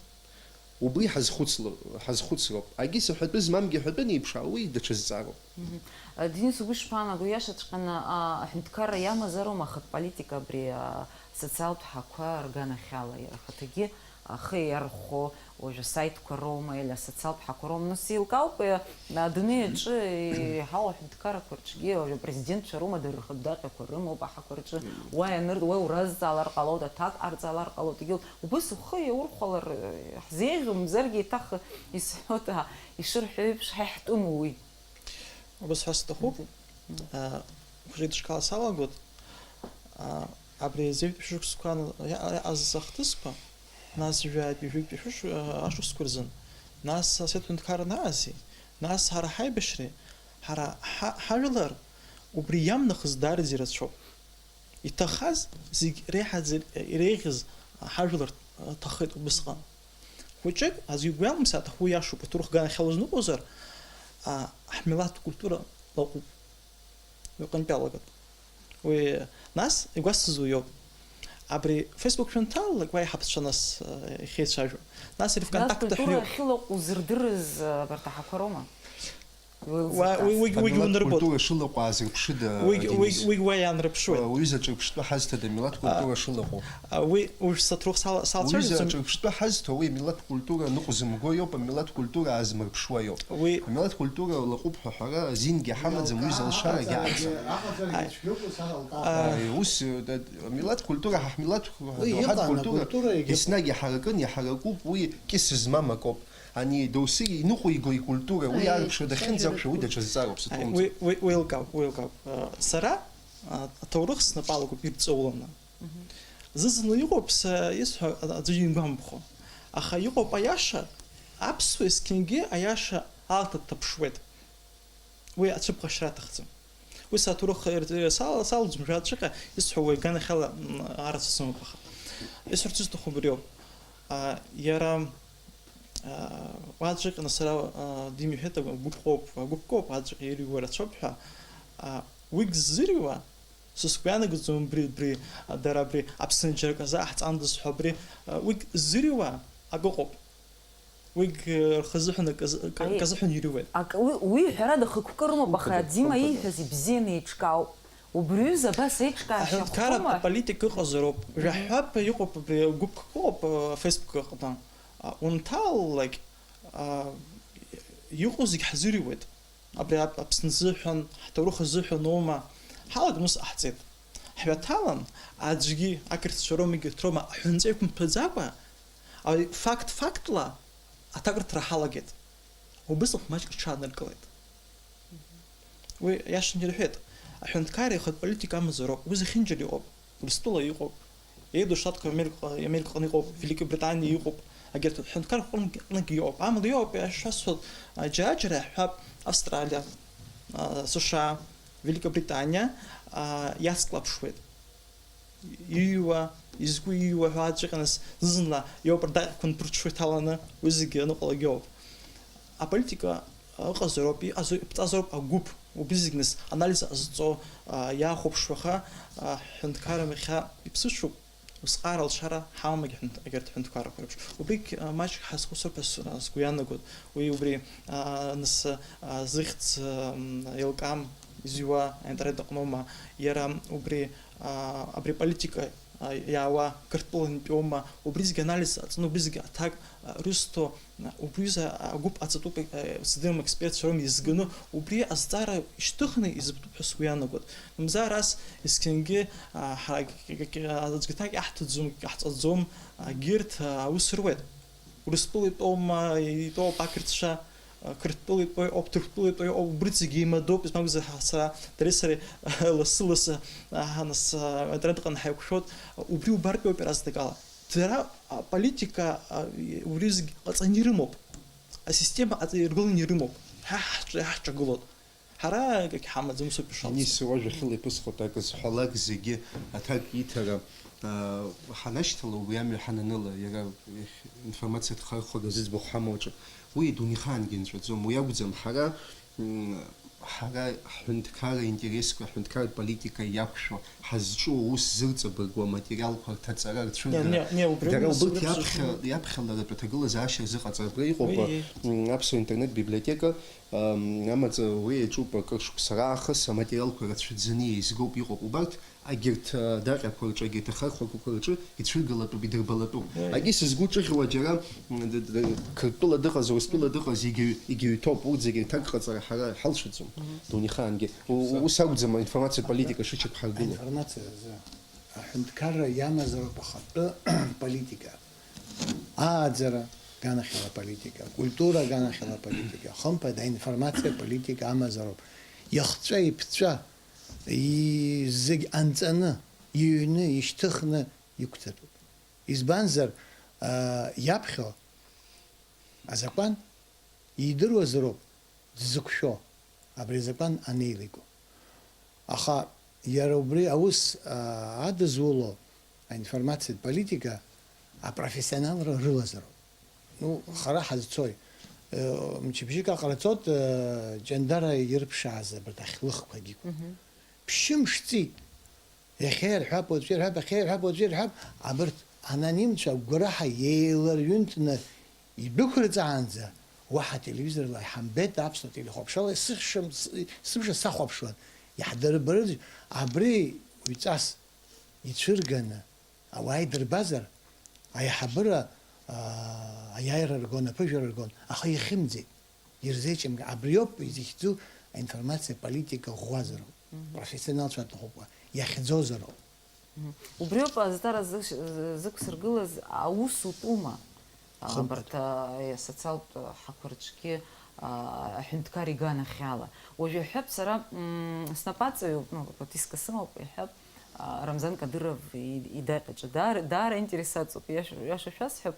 Убри ҳазхәыцло-, ҳазхәыцроуп. Агьыс аҳәатәы змамгьы аҳәатәы анеиԥшаа, уи даҽа зҵаароуп. Мгм. Денис, угәы ишԥаанаго, иашаҵәҟьаны, а, аҳәынҭқарра иамазароума ахатә политика абри, а, асоциалтә ҳақәа рганахьала? Иара ахаҭагьы ахы иархәо, уажәы асаитқәа роума, или асоциалтә ҳақәа роума, нас еилкаауп, э, адунеи аҿы еиҳау аҳәынҭқаррақәа рҿгьы уажәы апрезидентцәа роума, дара рхатә даҟьақәа рымоуп аҳақәа рҿы, уа ианыр-, уа уразҵаалар ҟалоит, аҭак ҟарҵалар ҟалоит, егьил, убыс ухы иаурхәалар, э, ҳзеиӷьу, мамзаргьы еиҭах исҳәоит, а, ишырҳәо еиԥш, ҳа иаҳтәыму уи? Убас ҳәа сҭахуп. Мгм. А, хәыҷык дышкала салагоит. А, абри азеҩтә шықәсқәа ан-, иа-, иаҟаз ахҭысқәа, нас жәаҩатәи жәаҩтәи шәыш-, а, ашықәсқәа рзын, нас асовет ҳәынҭқарра анаази, нас ҳара ҳаибашьреи, ҳара ҳа-, ҳажәлар убри иамнахыз даараӡа ирацәоуп. Иҭахаз зегь реиҳаӡа иреиӷьыз ҳажәлар ҭахеит убысҟан. Хәыҷык, аӡәы игәы иалымсааит, аха уи иашоуп, аҭоурых ганахьала узныҟәозар, а, ҳмилаҭтә культура лаҟәуп. Уи аҟынтә иалагап. Уи, нас, игәасҭаз уиоуп. Абри Facebook шәанҭалалак, уа иҳаԥцәа нас, а, ихеицәажәо. Нас ари Нас ВКонтакте культура ҳҩы- ахьылаҟәу зырдырыз, а, абарҭ аҳақәа роума? Уа-, уи, уигь, уигь Амилаҭ унарбоит. Культура шылаҟәааз рыԥшыда, Уигь, Денис? Уигь, уигь уа иаанрыԥшуеит. Уаҩыза ҿырԥштәы ҳазҭада амилаҭ А, культура шылаҟәу? А, уи, уи саҭрухә сала-, салцәажәаӡом. Уҩыза ҿырԥштәы ҳазҭо, уи амилаҭ культура ныҟәзымго иоуп, амилаҭ культура аазмырԥшуа иоуп. Уи Амилаҭ культура лаҟәуп ҳәа ҳәара азингьы ҳамаӡам, уҩыза алшарагьы аҳаӡам. Аҟаҵарагьы цәгьоуп, ус алкаа. А, Ааи, ус, э, да, амилаҭ культура, ҳа ҳмилаҭ Уи ҳадукылт иҟан, культура акультура егьыҟан. Еснагь иҳаракын, иҳаракуп, уи кьыс змам акоуп. Ани доусы иныҟәиго икультура, уи Аи, арԥшра дахьынӡақәшәо, уи даҽа зҵаароуп, Аи, сыҭоумҵан. Уи, уи, уи еилкаауп, уи еилкаауп. Э, сара, а, аҭоурых снапы алакуп ирҵауланы. Мгм. Зыӡны иҟоуп, са исҳәо, а, аӡәы ингәамԥхо. Аха иҟоуп аиаша, аԥсуа есқьынгьы аиаша алаҭа дҭаԥшуеит. Уи ацәыԥхашьара аҭахӡам. Уи саҭоурых ир-, сал-, салаӡом, жәаҵәҟьа исҳәо уи аганахьала, м, арацәа сымоуп, аха. Исҳәарц исҭаху убриоуп. А, иара, а, уаҵәҟьаны сара, а, димиҳәеит, агәыԥ ҟоуп, агәыԥ коуп, аҵәҟьа ирҩуа рацәоуп ҳәа. А, уигь ззырҩуа, Са сгәы ианагаӡом убри, убри, а, дара абри Аԥсны џьара акы азааҳҵандаз ҳәа абри, а, уигь ззырҩуа акы ыҟоуп. Уигь, а, рхазыҳәан акы азы-, акы, Аиеи. Акы азыҳәан ирыҩуеит. Ак-, уи, уи ҳәарада хықәкы рымоуп, аха Хықәкы, Дима хықәкы. Ииҳәаз ибзианы еиҿкаау. Убри ҩыза абас еиҿкаашьа Аҳәынҭқарратә хәыма? Политика ыҟазароуп. Мгм. Жәаҳәап, иҟоуп абри гәыԥк ыҟоуп, а, Facebook аҟны. А, унҭалалак, а, иҟоу зегь ҳзырҩуеит. Абри ап-, Аԥсны азыҳәан, ҳҭоурых азыҳәан аума, ҳалаган ус ҟаҳҵеит. Ҳҩаҭалан, аӡәгьы ақырҭцәа роума, егьырҭ роума аҳәынҵәа иқәымҭәаӡакәа, а, факт фактла аҭакырҭара ҳалагеит. Убысҟак маҷк рҽааныркылеит. Уи иашан ирҳәеит, аҳәынҭқарра ихатә политика амазароуп, уи зехьынџьара иҟоуп. Урыстәыла иҟоуп. Еиду Штатқәа Америка, Америкаҟны иҟоуп, Великобританиа иҟоуп, егьырҭ аҳәынҭқаррақәа рҟынгьы иҟоуп. Амала иҟоуп, ишәасҳәоит, а, џьара-џьара иаҳҳәап, Австралиа, а, США, Великобританиа, а, иацклаԥшуеит. Иҩуа, изқәу иҩуа ҳәа аӡәы иҟьаныс зны-зынла иоуп рдаҟьақәа нԥырҽуа иҭаланы, уи зегьы аныҟалогьы ауп. Аполитика ыҟазароуп, иҟазо, иԥҵазароуп агәыԥ, убри зегь нас анализ ҟазҵо, а, иахәаԥшуа, аха, а, ҳҳәынҭқарра иахьа иԥсыҽуп, усҟак алшара ҳамам егьҳәынҭ-, егьырҭ ҳәынҭқаррақәа реиԥш. Убригь, а, маҷк ҳазхәыцыр ҳәа с-, а, сгәы иаанагоит. Уи убри, а, нас, а, зыхьӡ, м, еилкаам изҩуа аинтернет аҟноума, иара убри, а, абри аполитика а, иаауа Қырҭтәылантәиума, убри зегь анализ ҟаҵаны, убри зегь аҭак, а, рызҭо, а, убри аҩыза агәыԥ ҟаҵатәуп, а, сидым експертцәа роума изганы, убри азҵаара ишьҭыхны изыԥтәуп ҳәа сгәы иаанагоит. Мамзар ас есқьынгьы, а, ҳара к-, к-, к-, аӡәгьы аҭак иаҳҭаӡом, иҟаҳҵаӡом, а, егьырҭ, а, аус руеит. Урыстәыла итәоума, итәоуп ақырҭцәа, Қырҭтәыла итәоу иҟоуп, Ҭырқәтәыла итәоу иҟоуп, убырҭ зегьы еимадоуп, избан акәзар, ҳа, сара, дареи сареи лассы-лассы, а, ҳа, нас, а, аинтернет аҟны ҳаиқәшәоит, убри убартә иоуп иаразнакала. Дара аполитика, а, убри зегь ҟаҵаны ирымоуп, асистема ҟаҵа-, иргыланы ирымоуп, ҳа ҳаҳҿ-, ҳаҳҿагылоит. Ҳара акгьы ҳамаӡам, усоуп ишалҵуа. Ниса, уажә ахьылаиԥысхо аҭак зҳәалак зегьы аҭак иҭара, а, ҳанашьҭала, уи амҩа ҳананыла, иара информациатә хархәага зыӡбахә ҳамоу аҿы, уи адунеихаангьы нҵәаӡом. Уи акәӡам, ҳара, м, ҳара ҳҳәынҭқарра интересқәа, ҳҳәынҭқарратә политика иақәшәо, ҳазҿу аус зырҵабыргуа аматериалқәа рҭаҵара, рцәыргара, Не, не, не, убри дара аҩыза убырҭ убри иаԥхьа, аԥсуа иаԥхьаларатә аҭагылазаашьа рзыҟаҵара. Абра иҟоуп, Уи, а, м, аԥсуа интернет библиотека, ам, амаҵ-, уи иаҿуп акыр шықәса раахыс, аматериалқәа рацәаӡаны еизгоуп, иҟоуп. Убарҭ агьырҭ, а, даҟьақәа рҿы, агьырҭ ахархәагақәа рҿы ицәыргалатәуп, идырбалатәуп. Уи. Егьи сызгәы ҿыӷьуа џьара, м, д-, д-, Қырҭтәыла дыҟаз, Урыстәыла дыҟаз, егьаҩ-, егьаҩ ҭоуп, урҭ зегьы рҭак ҟаҵара ҳара иҳалшаӡом. Мгм. Дунеихаангьы. У-, у-, ус акәӡам аинформациатә политика шыҽыԥҳаргыло. Аинформациа азы аҳәынҭқарра иамазароуп ахатәы политика. Ааӡара аганахьала аполитика, акультура аганахьала аполитика, хымԥада аинформациа политика амазароуп. Иахҵәа-иԥҵәа, и-, зегь анҵаны, иҩны, ишьҭыхны иқәҵатәуп. Избанзар, а, иаԥхьо азакәан идыруазароуп дзықәшәо, абри азакәан анеилиго. Аха иара убри аус, а, адызуло аинформациатә политика апрофессионалра рылазароуп. Ну, хара ҳазцои? Э, мчыбжьык аҟара цот, э, Ҷандара ирԥшааз абарҭ ахьлыхқәагьы. Мгм. Ԥшьымш ҵит. Иахьа ирҳәап, уаҵәы ирҳәап, иахьа ирҳәап, уаҵәы ирҳәап, абарҭ анонимцәа агәгәараҳәа еиларҩынтны идәықәырҵаанӡа, уаҳа ателевизорла иҳамбеит, аԥсуа телехәаԥшрала сыхшым-, с-, сымша сахәаԥшуан, иаҳдырбарыз, абри уаҩҵас ицәырганы, ауаа идырбазар, аиҳабыра, аа, аиааира ргон, аԥыжәара ргон, аха ихьымӡеит. Ирзеиҿымкаа, абриоуп изыхьӡу аинформациа политика ӷәӷәазароуп, Мгм. Профессионалцәа аҭахуп, иахьӡозароуп. Мгм. Убриоуп азҵаара зы-, зықәсыргылаз аус утәума? Хымԥада. Абарҭ, а, асоциалтә ҳақәа рҿгьы, а, аҳәынҭқар иганахьала. Уажә иаҳҳәап сара, м, снапаҵаҩуп, ну, вот искы сымоуп, иаҳҳәап, а, Рамзан Кадыров и-, идаҟьаҿы. Даара, даара интерес аҵоуп, иаша, иаша шәасҳәап.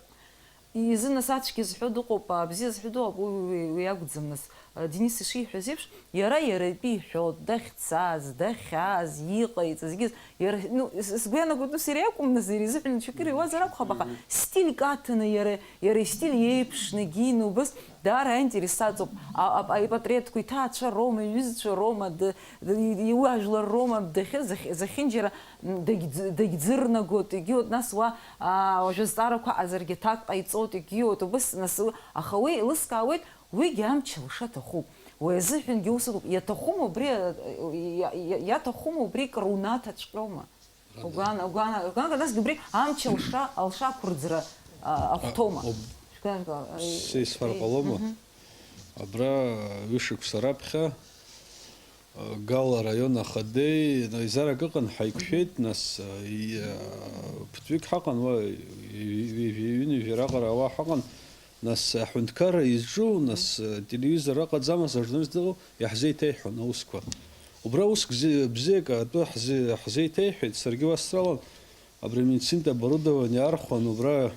Изы нас ацәгьа зҳәо дыҟоуп, абзиа зҳәо дыҟоуп, уи, уи, уи акәӡам нас. Денис ишиҳәаз еиԥш, иара иара итәы иҳәоит, дахьцаз, дахьааз, иҟаиҵаз, егьыс, иара, ну, с-, сгәы иаанагоит, ус иара иакәым, нас, иара изыҳәан ҽакыр иуазар акәхап, аха стильк аҭаны, иара, иара истиль еиԥшны, егьины убас даара аинтерес аҵоуп. А-, а-, ипатреҭқәа иҭаацәа роума, иҩызцәа роума, д-, д-, иуаажәлар роума, дахьы-, захь-, захьынџьара, м, дагьӡ-, дагьӡырнагоит, егьиуеит, нас уа, а, уажәы азҵаарақәа аҟазаргьы аҭак ҟаиҵоит, егьиуеит, убас, нас, аха уи еилыскаауеит, уигьы амч алша аҭахуп. Уи азыҳәангьы ус ыҟоуп. Иаҭахума убри, иа-, иа-, иаҭахума убри кыр унаҭаҵәҟьома? Угәан-, угәан-, угәанагар, насгьы убри амч алша, алша ақәырӡра, а, ахәҭоума? Об-, Шәгәанагар, а, сеисфар ҟалома? Мгм. Абра ҩышықәса раԥхьа, а, Гала араион ахадеи, наизарак ыҟан, ҳаиқәшәеит, нас, а, и-, а, ԥыҭҩык ҳаҟан, уа, и-, и-, ҩажәи ҩынҩажәи раҟара ауаа ҳаҟан. Нас аҳәынҭқарра изҿу, нас, э, телевизор ыҟаӡамызт, ажурналист дыҟоу, иаҳзеиҭеиҳәон аусқәа. Убра уск зи-, бзиак атәы ҳзи-, ҳзеиҭеиҳәеит, саргьы уа сралан, абри амедицинтә оборудование архәан, убра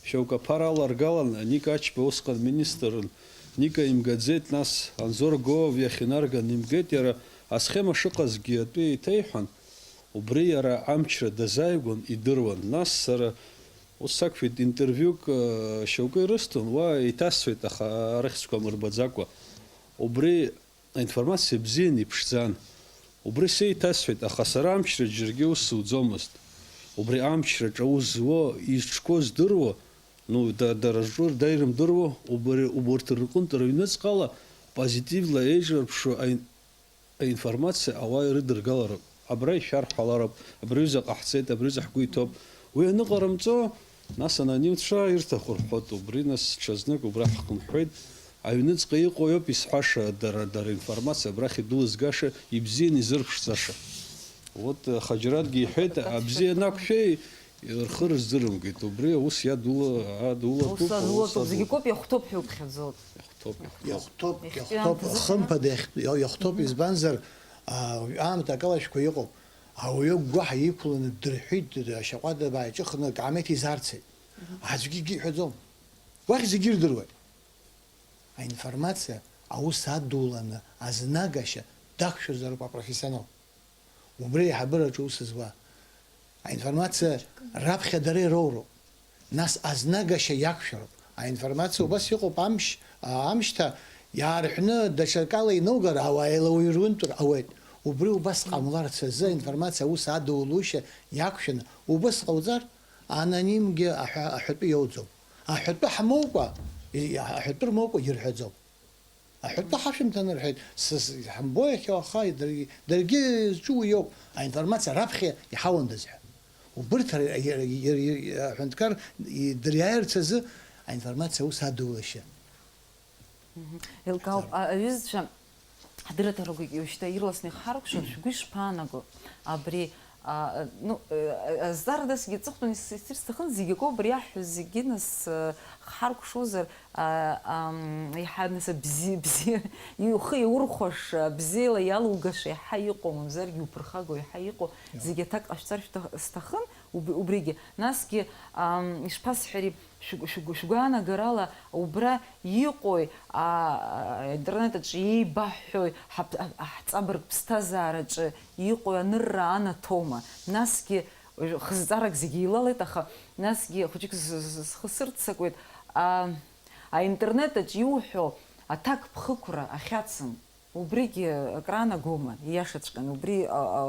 шьоук аԥара аларгалан, Ника Ачба усҟан министрын, Ника имгаӡеит, нас Анзор Гоов иахь инарган имгеит, иара асхема шыҟазгьы атәы еиҭеиҳәан, убри иара амчра дазааигәан идыруан. Нас сара Ус сақәшәеит, интервиук, э, шьоукы ирысҭон, уа еиҭасҳәеит, аха арыхьӡқәа мырбаӡакәа. Убри аинформациа бзиан иԥшӡан. Убри сеиҭасҳәеит, аха сара амчра џьаргьы ус суӡомызт. Убри амчраҿ аус зуо, изҿқәоу здыруа, ну, да-, дара рҿы рдаира мдыруа, убри, убарҭ рҟынтә рыҩныҵҟала позитивла еиҿарԥшуа аин-, Аинформациа ауаа ирыдыргалароуп. Абра ишәарҳәалароуп, абри аҩыза ҟаҳҵеит, абри аҩыза ҳгәы иҭоуп. Уи аныҟарымҵо, нас анонимцәа ирҭаху рҳәоит, убри нас ҽазнык убра ҳхынҳәуеит. Аҩныҵҟа иҟоу иоуп исҳәаша, дара, дара информациа абрахь идәылызгаша, ибзианы изырԥшӡаша. Вот, э, Хаџьаратгьы иҳәеит, абзиа анақәшәеи, рхы рыздырымгеит, убри аус иадула-, адулатәуп, Аус адулатәуп, аус зегьы адулатәуп. Коуп, иахәҭоуп ҳәа иуԥхьаӡоит. Иахәҭоуп, иахәҭоуп. Иахәҭоуп, иахьтәи иахәҭоуп, аамҭазы ахымԥада иахь-, иа-, иахәҭоуп, избанзар, аа, аамҭа акалашәқәа иҟоуп. Ауаҩы агәгәаҳәа иқәланы ддырҳәит, д-, ашьаҟәада бааиҿыхны акаамеҭ изаарцеит. Аӡәгьы акгьы иҳәаӡом. Уахь зегьы ирдыруеит. Аинформациа аус адуланы азнагашьа дақәшәозароуп апрофессионал. Убри аиҳабыраҿы аус зуа. Аинформациа раԥхьа дара ироуроуп. Нас азнагашьа иақәшәароуп. Аинформациа убас иҟоуп амш, а, амшьҭа иаарҳәны даҽакала инаугар, ауаа еилауаҩрынтә ауеит. Убри убас ҟамларц азы аинформациа аус адулушьа иақәшәаны убас ҟауҵар, анонимгьы аҳәа-, аҳәатәы иоуӡом. Аҳәатәы ҳмоукәа, и-, аҳәатәы рмоукәа ирҳәаӡом. Аҳәатәы ҳашәымҭан рҳәеит, сыс-, ҳамбо иахьа уаха, даргьы, даргьы зҿу уи иоуп, аинформациа раԥхьа иҳауандаз ҳәа. Убырҭ ар-, ар-, ар-, ар-, аҳәынҭқар и-, дыриааирц азы аинформациа аус адулашьа. Мгм. Еилкаауп, а, аҩызцәа, ҳдырраҭарақәагьы уажәшьҭа ирласны ихҳаркәшар, шәгәы ишԥаанаго? Абри А, ну, э, азҵаара дасгьы аҵыхәтәан ис-, исырц сҭахын, зегь акоуп, абри иаҳҳәо зегьы, нас, э, хҳаркәшозар, а, ам, иаҳа, нас, абзи-, бзи-, ихы иаурхәаша, бзиала иалугаша иаҳа иҟоу, мамзаргьы уԥырхагоу иаҳа иҟоу, Иа. Зегь аҭак ҟашәҵар шәҭах-, сҭахын, уб-, убригьы. Насгьы, ам, ишԥасҳәари, Шәгәы-, шәгәы-, шәгәаанагарала убра иҟои, а, аинтернет аҿы иеибаҳҳәои, ҳаԥ-, а, ҳҵабырг ԥсҭазаараҿы иҟои анырра анаҭома? Насгьы, хызҵаарак зегьы еилалеит, аха насгьы хәыҷык з-, з-, зхы сырццакуеит. А, аинтернет аҿы иуҳәо аҭак ԥхықәра ахьацым. Убригьы акранагома, ииашаҵәҟьаны, убри, а, а,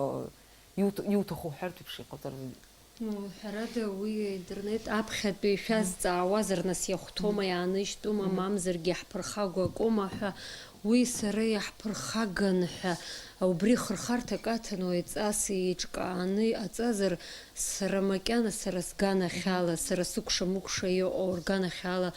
иут-, иуҭаху уҳәартә еиԥш иҟаҵароуп. Ну, ҳәарада, уи аинтернет аԥхьатәи шәазҵаауазар, нас, иахәҭоума, иааныжьтәума, мамзаргьы иаҳԥырхагоу акоума ҳәа, уи сара иаҳԥырхаган ҳәа, убри хырхарҭак аҭан, уаҩ ҵас еиҿкааны иҟаҵазар, сара макьана, сара сганахьала, сара сыкәша-мыкәша иҟоу рганахьала,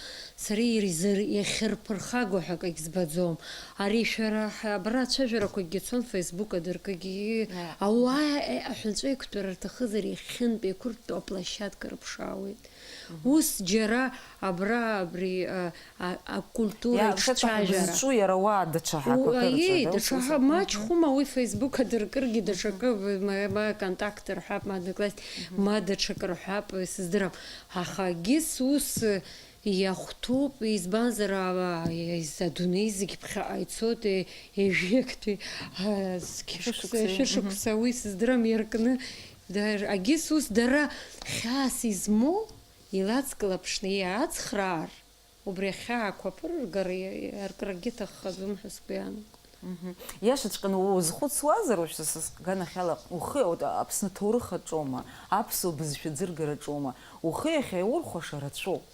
Сара ирзыр-, иахьырԥырхагоу ҳәа акагь збаӡом. Ари шәара ҳа-, абра ацәажәарақәагьы цон, Facebook адыркагьы. Ааи. Ауаа, э, аҳәынҵәа еиқәтәара рҭахызар, иахьынтә еиқәыртәоу аплощадка рыԥшаауеит. Мгм. Ус џьара абра абри, а, а, акультура Иа-, даҽа ҳәа иҿцәажәара. Бызҿу иара уа даҽа У-, ҳақәак аиеи, рацәада, даҽа ус ҳа-, ус. Мгм. Маҷхәыма уи Facebook адыркыргьы, даҽакы, Мгм. ма, ма контакт рҳәап, ма одноклассник, Мгм. ма даҽакы рҳәап, сыздырам. Аха егьыс ус, э, Иахәҭоуп, избанзар, а, а, из-, адунеи зегь ԥхьаҟа ицоит, е-, ежәеактәи, а, зқьышықәса, Шәышықәса, шәышықәса, мгм. Уи сыздырам, иаркны, да-, агьыс ус дара хьаас измоу илаҵклаԥшны иаацхраар, убри ахьаақәа аԥырыргар, и-, аркрагьы ҭаххаӡом ҳәа сгәы иаанагоит. Мгм. Иашаҵәҟьаны уазхәыцуазар, уажә са сганахьала, ухы, вот, Аԥсны аҭоурых аҿоума, аԥсуа бызшәа ӡыргараҿоума, ухы иахьаурхәаша рацәоуп.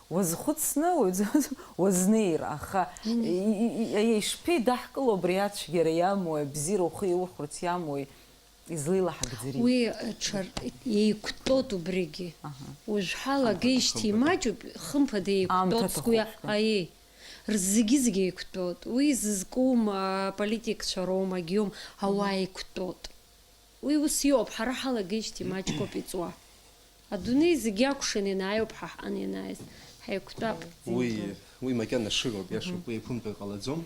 Уазхәыцны, уаҩ-, уазнеир, аха Ани. и-, и-, и-, ишԥеидаҳкыло абри ацәгьара иамои, абзиара ухы иаурхәарц иамои, излеилаҳагӡари? Уи, э, ҽар-, еиқәтәоуп убригьы. Аҳа. Уажәҳәалагеижьҭеи Хымԥада, хымԥада. Имаҷуп, хымԥада еиқәтәоуп Аамҭа сгәы иа-, аҭахуп, да. Аиеи. Рзегьы-зегьы еиқәтәоуп. Уи зызкум, а, политикцәа роума, агьиум, ауаа Мгм. еиқәтәоуп. Уи ус иоуп, ҳара ҳалагеижьҭеи маҷкоуп иҵуа. Адунеи зегьы акәшан ианааиуп ҳа ҳҟан ианааиз, ҳаиқәтәап. Уи, уи макьана шыроуп, иашоуп, Мгм. Уи еиқәымтәар ҟалаӡом.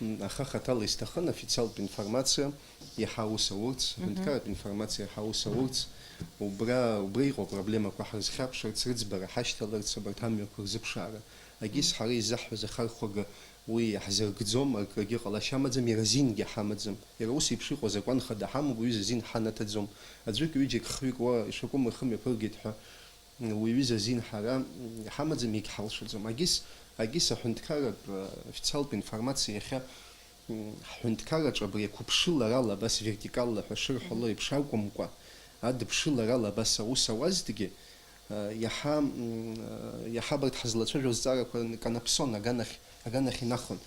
М, аха хаҭала исҭахын официалтә информациа иаҳа аус аурц, Мгм. Аҳәынҭқарратә информациа иаҳа аус аурц, убра, убра иҟоу апроблемақәа ҳрызхьаԥшырц, рыӡбара ҳашьҭаларц, абарҭ амҩақәа рзыԥшаара. Агьыс Мгм. Ҳара изаҳҳәаз ахархәага уи иаҳзыргӡом, акрагьы ҟалашьа амаӡам, иара азингьы ҳамаӡам. Иара ус еиԥш иҟоу азакәан хада ҳамоуп, уаҩы изазин ҳанаҭаӡом. Аӡәык-ҩыџьак хҩык уа ишакәым рхы мҩаԥыргеит ҳәа, уи аҩыза азин ҳара иҳамаӡам, иагьҳалшаӡом. Агьыс, агьыс аҳәынҭқарратә, э, официалтә информациа иахьа, м, ҳҳәынҭқарраҿы абри ақәыԥшыларала, абас вертикалла ҳәа шырҳәало еиԥш акәымкәа, адыԥшыларала абас аус ауазҭгьы, э, иаҳа, м, э, иаҳа абарҭ ҳазлацәажәо азҵаарақәа канаԥсон, аганахь, аганахь инахон.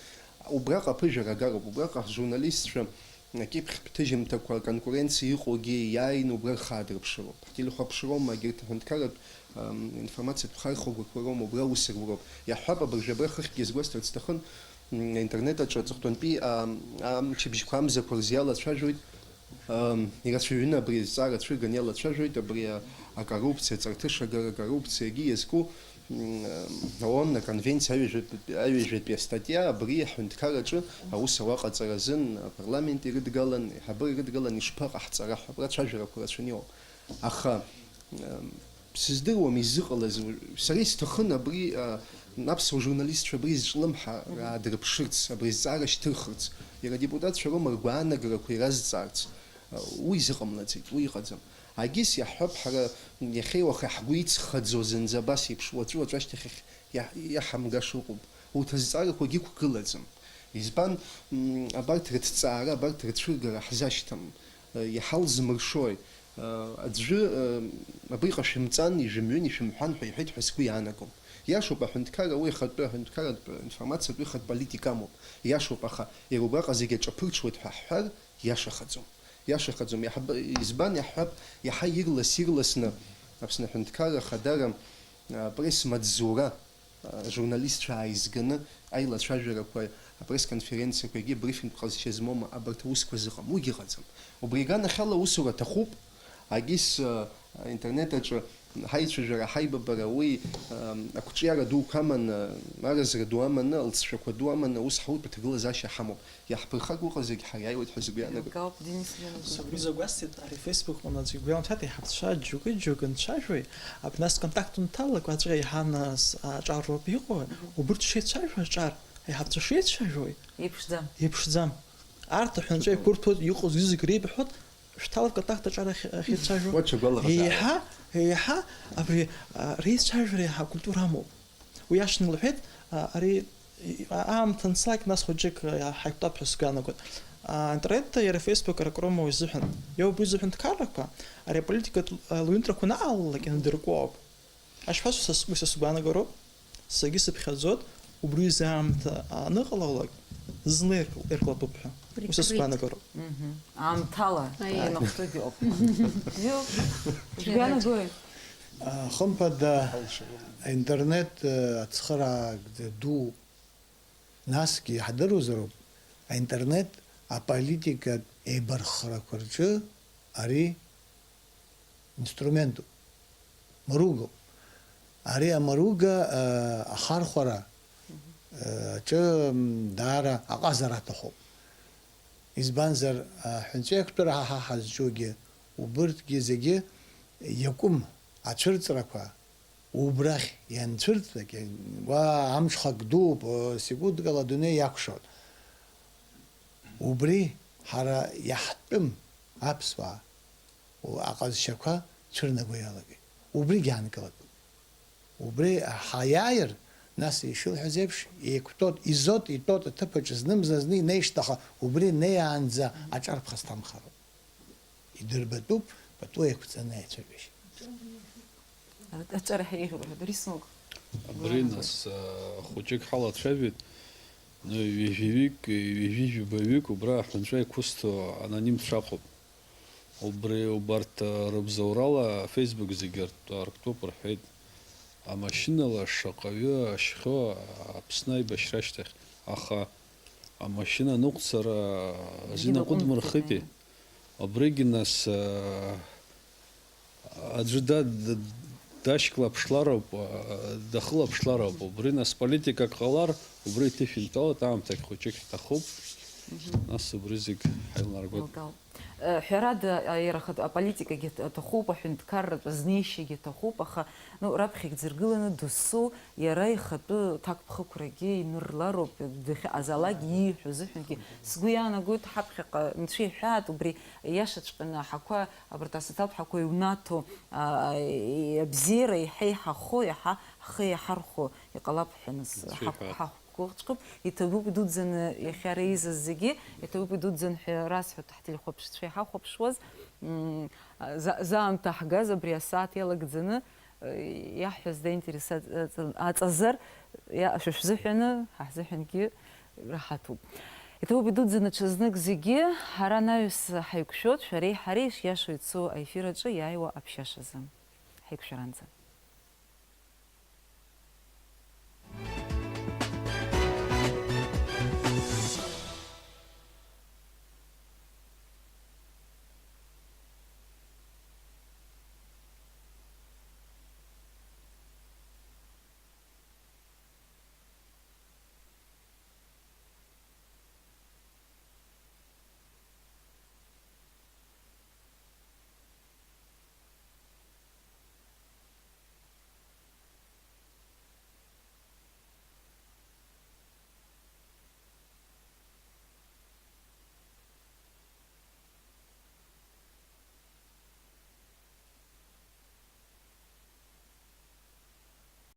Убраҟа аԥыжәара агароуп, убраҟа ҳжурналистцәа акьыԥхьтә ҭыжьымҭақәа, аконкуренциа иҟоугьы иааины убра рхы аадырԥшыроуп. Ҳтелехәаԥшроума, егьырҭ аҳәынҭқарратә, ам, информациатә хархәагақәа роума, убра аус руроуп. Иаҳҳәап, абыржәы абра хыхьтәгьы сгәасҭарц сҭахын, м, аинтернет аҿы аҵыхәтәантәи, ам, амчыбжьқәа, амзақәа рзы иалацәажәоит, ам, ирацәаҩны абри азҵаара цәырганы иалацәажәоит, абри а-, акоррупциа, аҵарҭышагара, акоррупциагьы иазку, м, ООН аконвенциа аҩажәатә-, аҩажәатәи астатиа абри аҳәынҭқарраҿы аус ауаҟаҵара азын апарламент ирыдгалан, аиҳабыра ирыдгалан ишԥаҟаҳҵара ҳәа, абра ацәажәарақәа рацәаны иҟоуп. Аха, м, сыздыруам изыҟалаз, сара исҭахын абри, а, аԥсуа журналистцәа абри зҿлымҳара Мгм. Аадырԥшырц, абри азҵаара шьҭырхырц, иара адепутатцәа роума ргәаанагарақәа иразҵаарц, а, уи изыҟамлаӡеит, уи иҟаӡам. Агьыс иаҳҳәап, ҳара иахьеи уахеи ҳгәы иҵхаӡо зынӡа абас еиԥш уаҵәы-уаҵәы ашьҭахь иахь иаҳ-, иаҳамгаша ыҟоуп. Урҭ азҵаарақәагьы ықәгылаӡам. Избан, м, абарҭ рыҭҵаара, абарҭ рцәыргара ҳзашьҭам. Э, иҳалзмыршои? Э, аӡәы, э, абри ҟашәымҵан, ижәымҩын, ишәымҳәан ҳәа иҳәеит ҳәа сгәы иаанагом. Иашоуп, аҳәынҭқарра уи ахатәы, аҳәынҭқарратә информациатә уи хатә политика амоуп. Иашоуп, аха иара убраҟа зегьы аҿаԥырҽуеит ҳәа ҳҳәар, иашахаӡом. Иашахаӡом. Иаҳб-, избан иаҳҳәап, иаҳа ирлас-ирласны Аԥсны Аҳәынҭқарра Ахадара, а, пресс-маҵзура, а, журналистцәа ааизганы аилацәажәарақәа, апресс-конференциақәа, егьи абрифингтә ҟазшьа змоума, абарҭ аусқәа зыҟам. Уигьы ыҟаӡам. Убри иганахьала аусура аҭахуп, агьыс, а, интернет аҿы ҳаицәажәара, ҳаибабара, уи, ам, ақәҿиара дуқәа аманы, аразра ду аманы, алҵшәақәа ду аманы, ус ҳаутә аҭагылазаашьа ҳамоуп. Иаҳԥырхагоу ыҟазаргьы ҳариааиуеит ҳәа сгәы иаанагоит. Еилкаауп, Денис Иванович. Сыгәра изагәасҭеит, ари Facebook аҟны аӡәы игәы иамҭаҭ, аиҳабцәа џьоукы-џьоукы нцәажәоит, абри нас контакт унҭалак, уаҵәҟьа еиҳа нас аҿар роуп иҟоу, Мгм. Убырҭ шеицәажәо аҿар, аиҳабцәа шеицәажәои? Еиԥшӡам. Еиԥшӡам. Арҭ аҳәынҵәа еиқәырҭәоит, иҟоу зегьы-зегь реибыҳәоит, шәҭалап контакт аҿар ахь, ахьеицәажәо. Уа ҽа гәалаҟазаара. Еиҳа, еиҳа, абри, а, реицәажәара еиҳа акультура амоуп. Уи иашаны илҳәеит, а, ари, и-, а-, аамҭа анцалак, нас хәыҷык, а, ҳаиқәтәап ҳәа сгәы иаанагоит. А, интернет иара Facebook ара акроума уи изыҳәан. Иоуп уи зыҳәан ҭкарақәа, ари аполитикатә, а, лҩынтрақәа анаҟалалак инадыркуа ауп. Ашәҳәацәа са с-, уи са сгәаанагароуп, саргьы сыԥхьаӡоит, убри изы аамҭа аныҟалалак, зны ирк-, ирклатәуп ҳәа. Уи са Прикрыть. Сгәаанагароуп. Мгм. Аамҭала Аиа. Имахәҭоугьы ыҟоуп. Иоуп. Шәгәаанагои? А, хымԥада, аинтернет, э, ацхыраагӡа ду, насгьы иаҳдыруазароуп, аинтернет аполитикатә еибарххарақәа рҿы ари инструментуп, мыругоуп. Ари амыруга, э, ахархәара, э, аҿы, м, даара аҟазара аҭахуп. Избанзар, аҳәынҵәеиқәтәара ҳа, ҳа ҳазҿугьы, убырҭгьы зегьы иакәым ацәырҵрақәа, Убрахь ианцәырҵлак, уа амҽхак дууп, секундкала адунеи иакәшон. Убри ҳара иаҳтәым аԥсуаа аҟазшьақәа цәырнаго иалагеит. Убригь аанкылатәуп. Убри ҳаиааир, нас ишылҳәаз еиԥш, еиқәтәоит, изот итәоит аҭыԥаҿы знымзар-зны инеишт, аха убри неиаанӡа аҿар ԥхасҭамхароуп. Идырбатәуп пату еиқәҵаны аицәажәашьа. Аҿар ҳәа еиӷьуп ҳәа, Дорис, нук. Абри, нас, а, хәыҷык ҳалацәажәеит. Ну, ҩажәаҩык, ҩажәи жәабаҩык убра аҳәынҵәа иқәысҭо анонимцәа акәхап. Убри убарҭ, а, рыбзоурала Facebook зегьы арт-, арктәуп рҳәеит. Амашьынала шаҟаҩы ашьхьоу Аԥсны аибашьра ашьҭахь. Аха амашьына аныҟәцара азин аҟәыдмырхыти? Абригьы, нас, а, аӡәы да-, да-, дашьклаԥшлароуп, а, дахылаԥшлароуп. Убри, нас, политикак ҟалар, убри иҭышәынтәалоит, аамҭагь хәыҷык ҳҭахуп. Нас убри зегь ҳаилнаргоит. Еилкаауп. Э, ҳәарада, а, иара ахатә аполитикагьы аҭ-, аҭахуп, аҳәынҭқарратә азнеишьагьы аҭахуп, аха, ну, раԥхьа егьӡыргыланы досу иара ихатәы ҭакԥхықәрагьы инырлароуп, дахьыҟазаалакгьы ииҳәо азыҳәангьы. Сгәы иаанагоит, ҳаԥхьаҟа нцәа иҳәаат, убри иашаҵәҟьаны аҳақәа, абарҭ асоциалтә ҳақәа иунаҭо, а, и-, абзиара иаҳа иҳахо, иаҳа ҳхы иаҳархәо иҟалап ҳәа нас Нцәа ҳақә-, иҳәаат. Ҳақәгәыӷҵәҟьоуп. Иҭабуп идуӡӡаны иахьа ара еизаз зегьы, иҭабуп идуӡӡаны ҳәа расҳәоит, ҳтелехәаԥшцәа иҳахәаԥшуаз, м, за-, заамҭа ҳгаз абри асааҭ иалагӡаны, э, иаҳҳәаз даинтересаҵ-, аҵазар, иа-, шәышәзыҳәаны, ҳа ҳзыҳәангьы раҳаҭуп. Иҭабуп идуӡӡаны ҽазнык зегьы, ҳара анаҩс ҳаиқәшәоит, шәареи ҳареи ишиашоу ицо аефир аҿы иааиуа аԥшьашазы. Ҳаиқәшәаранӡа.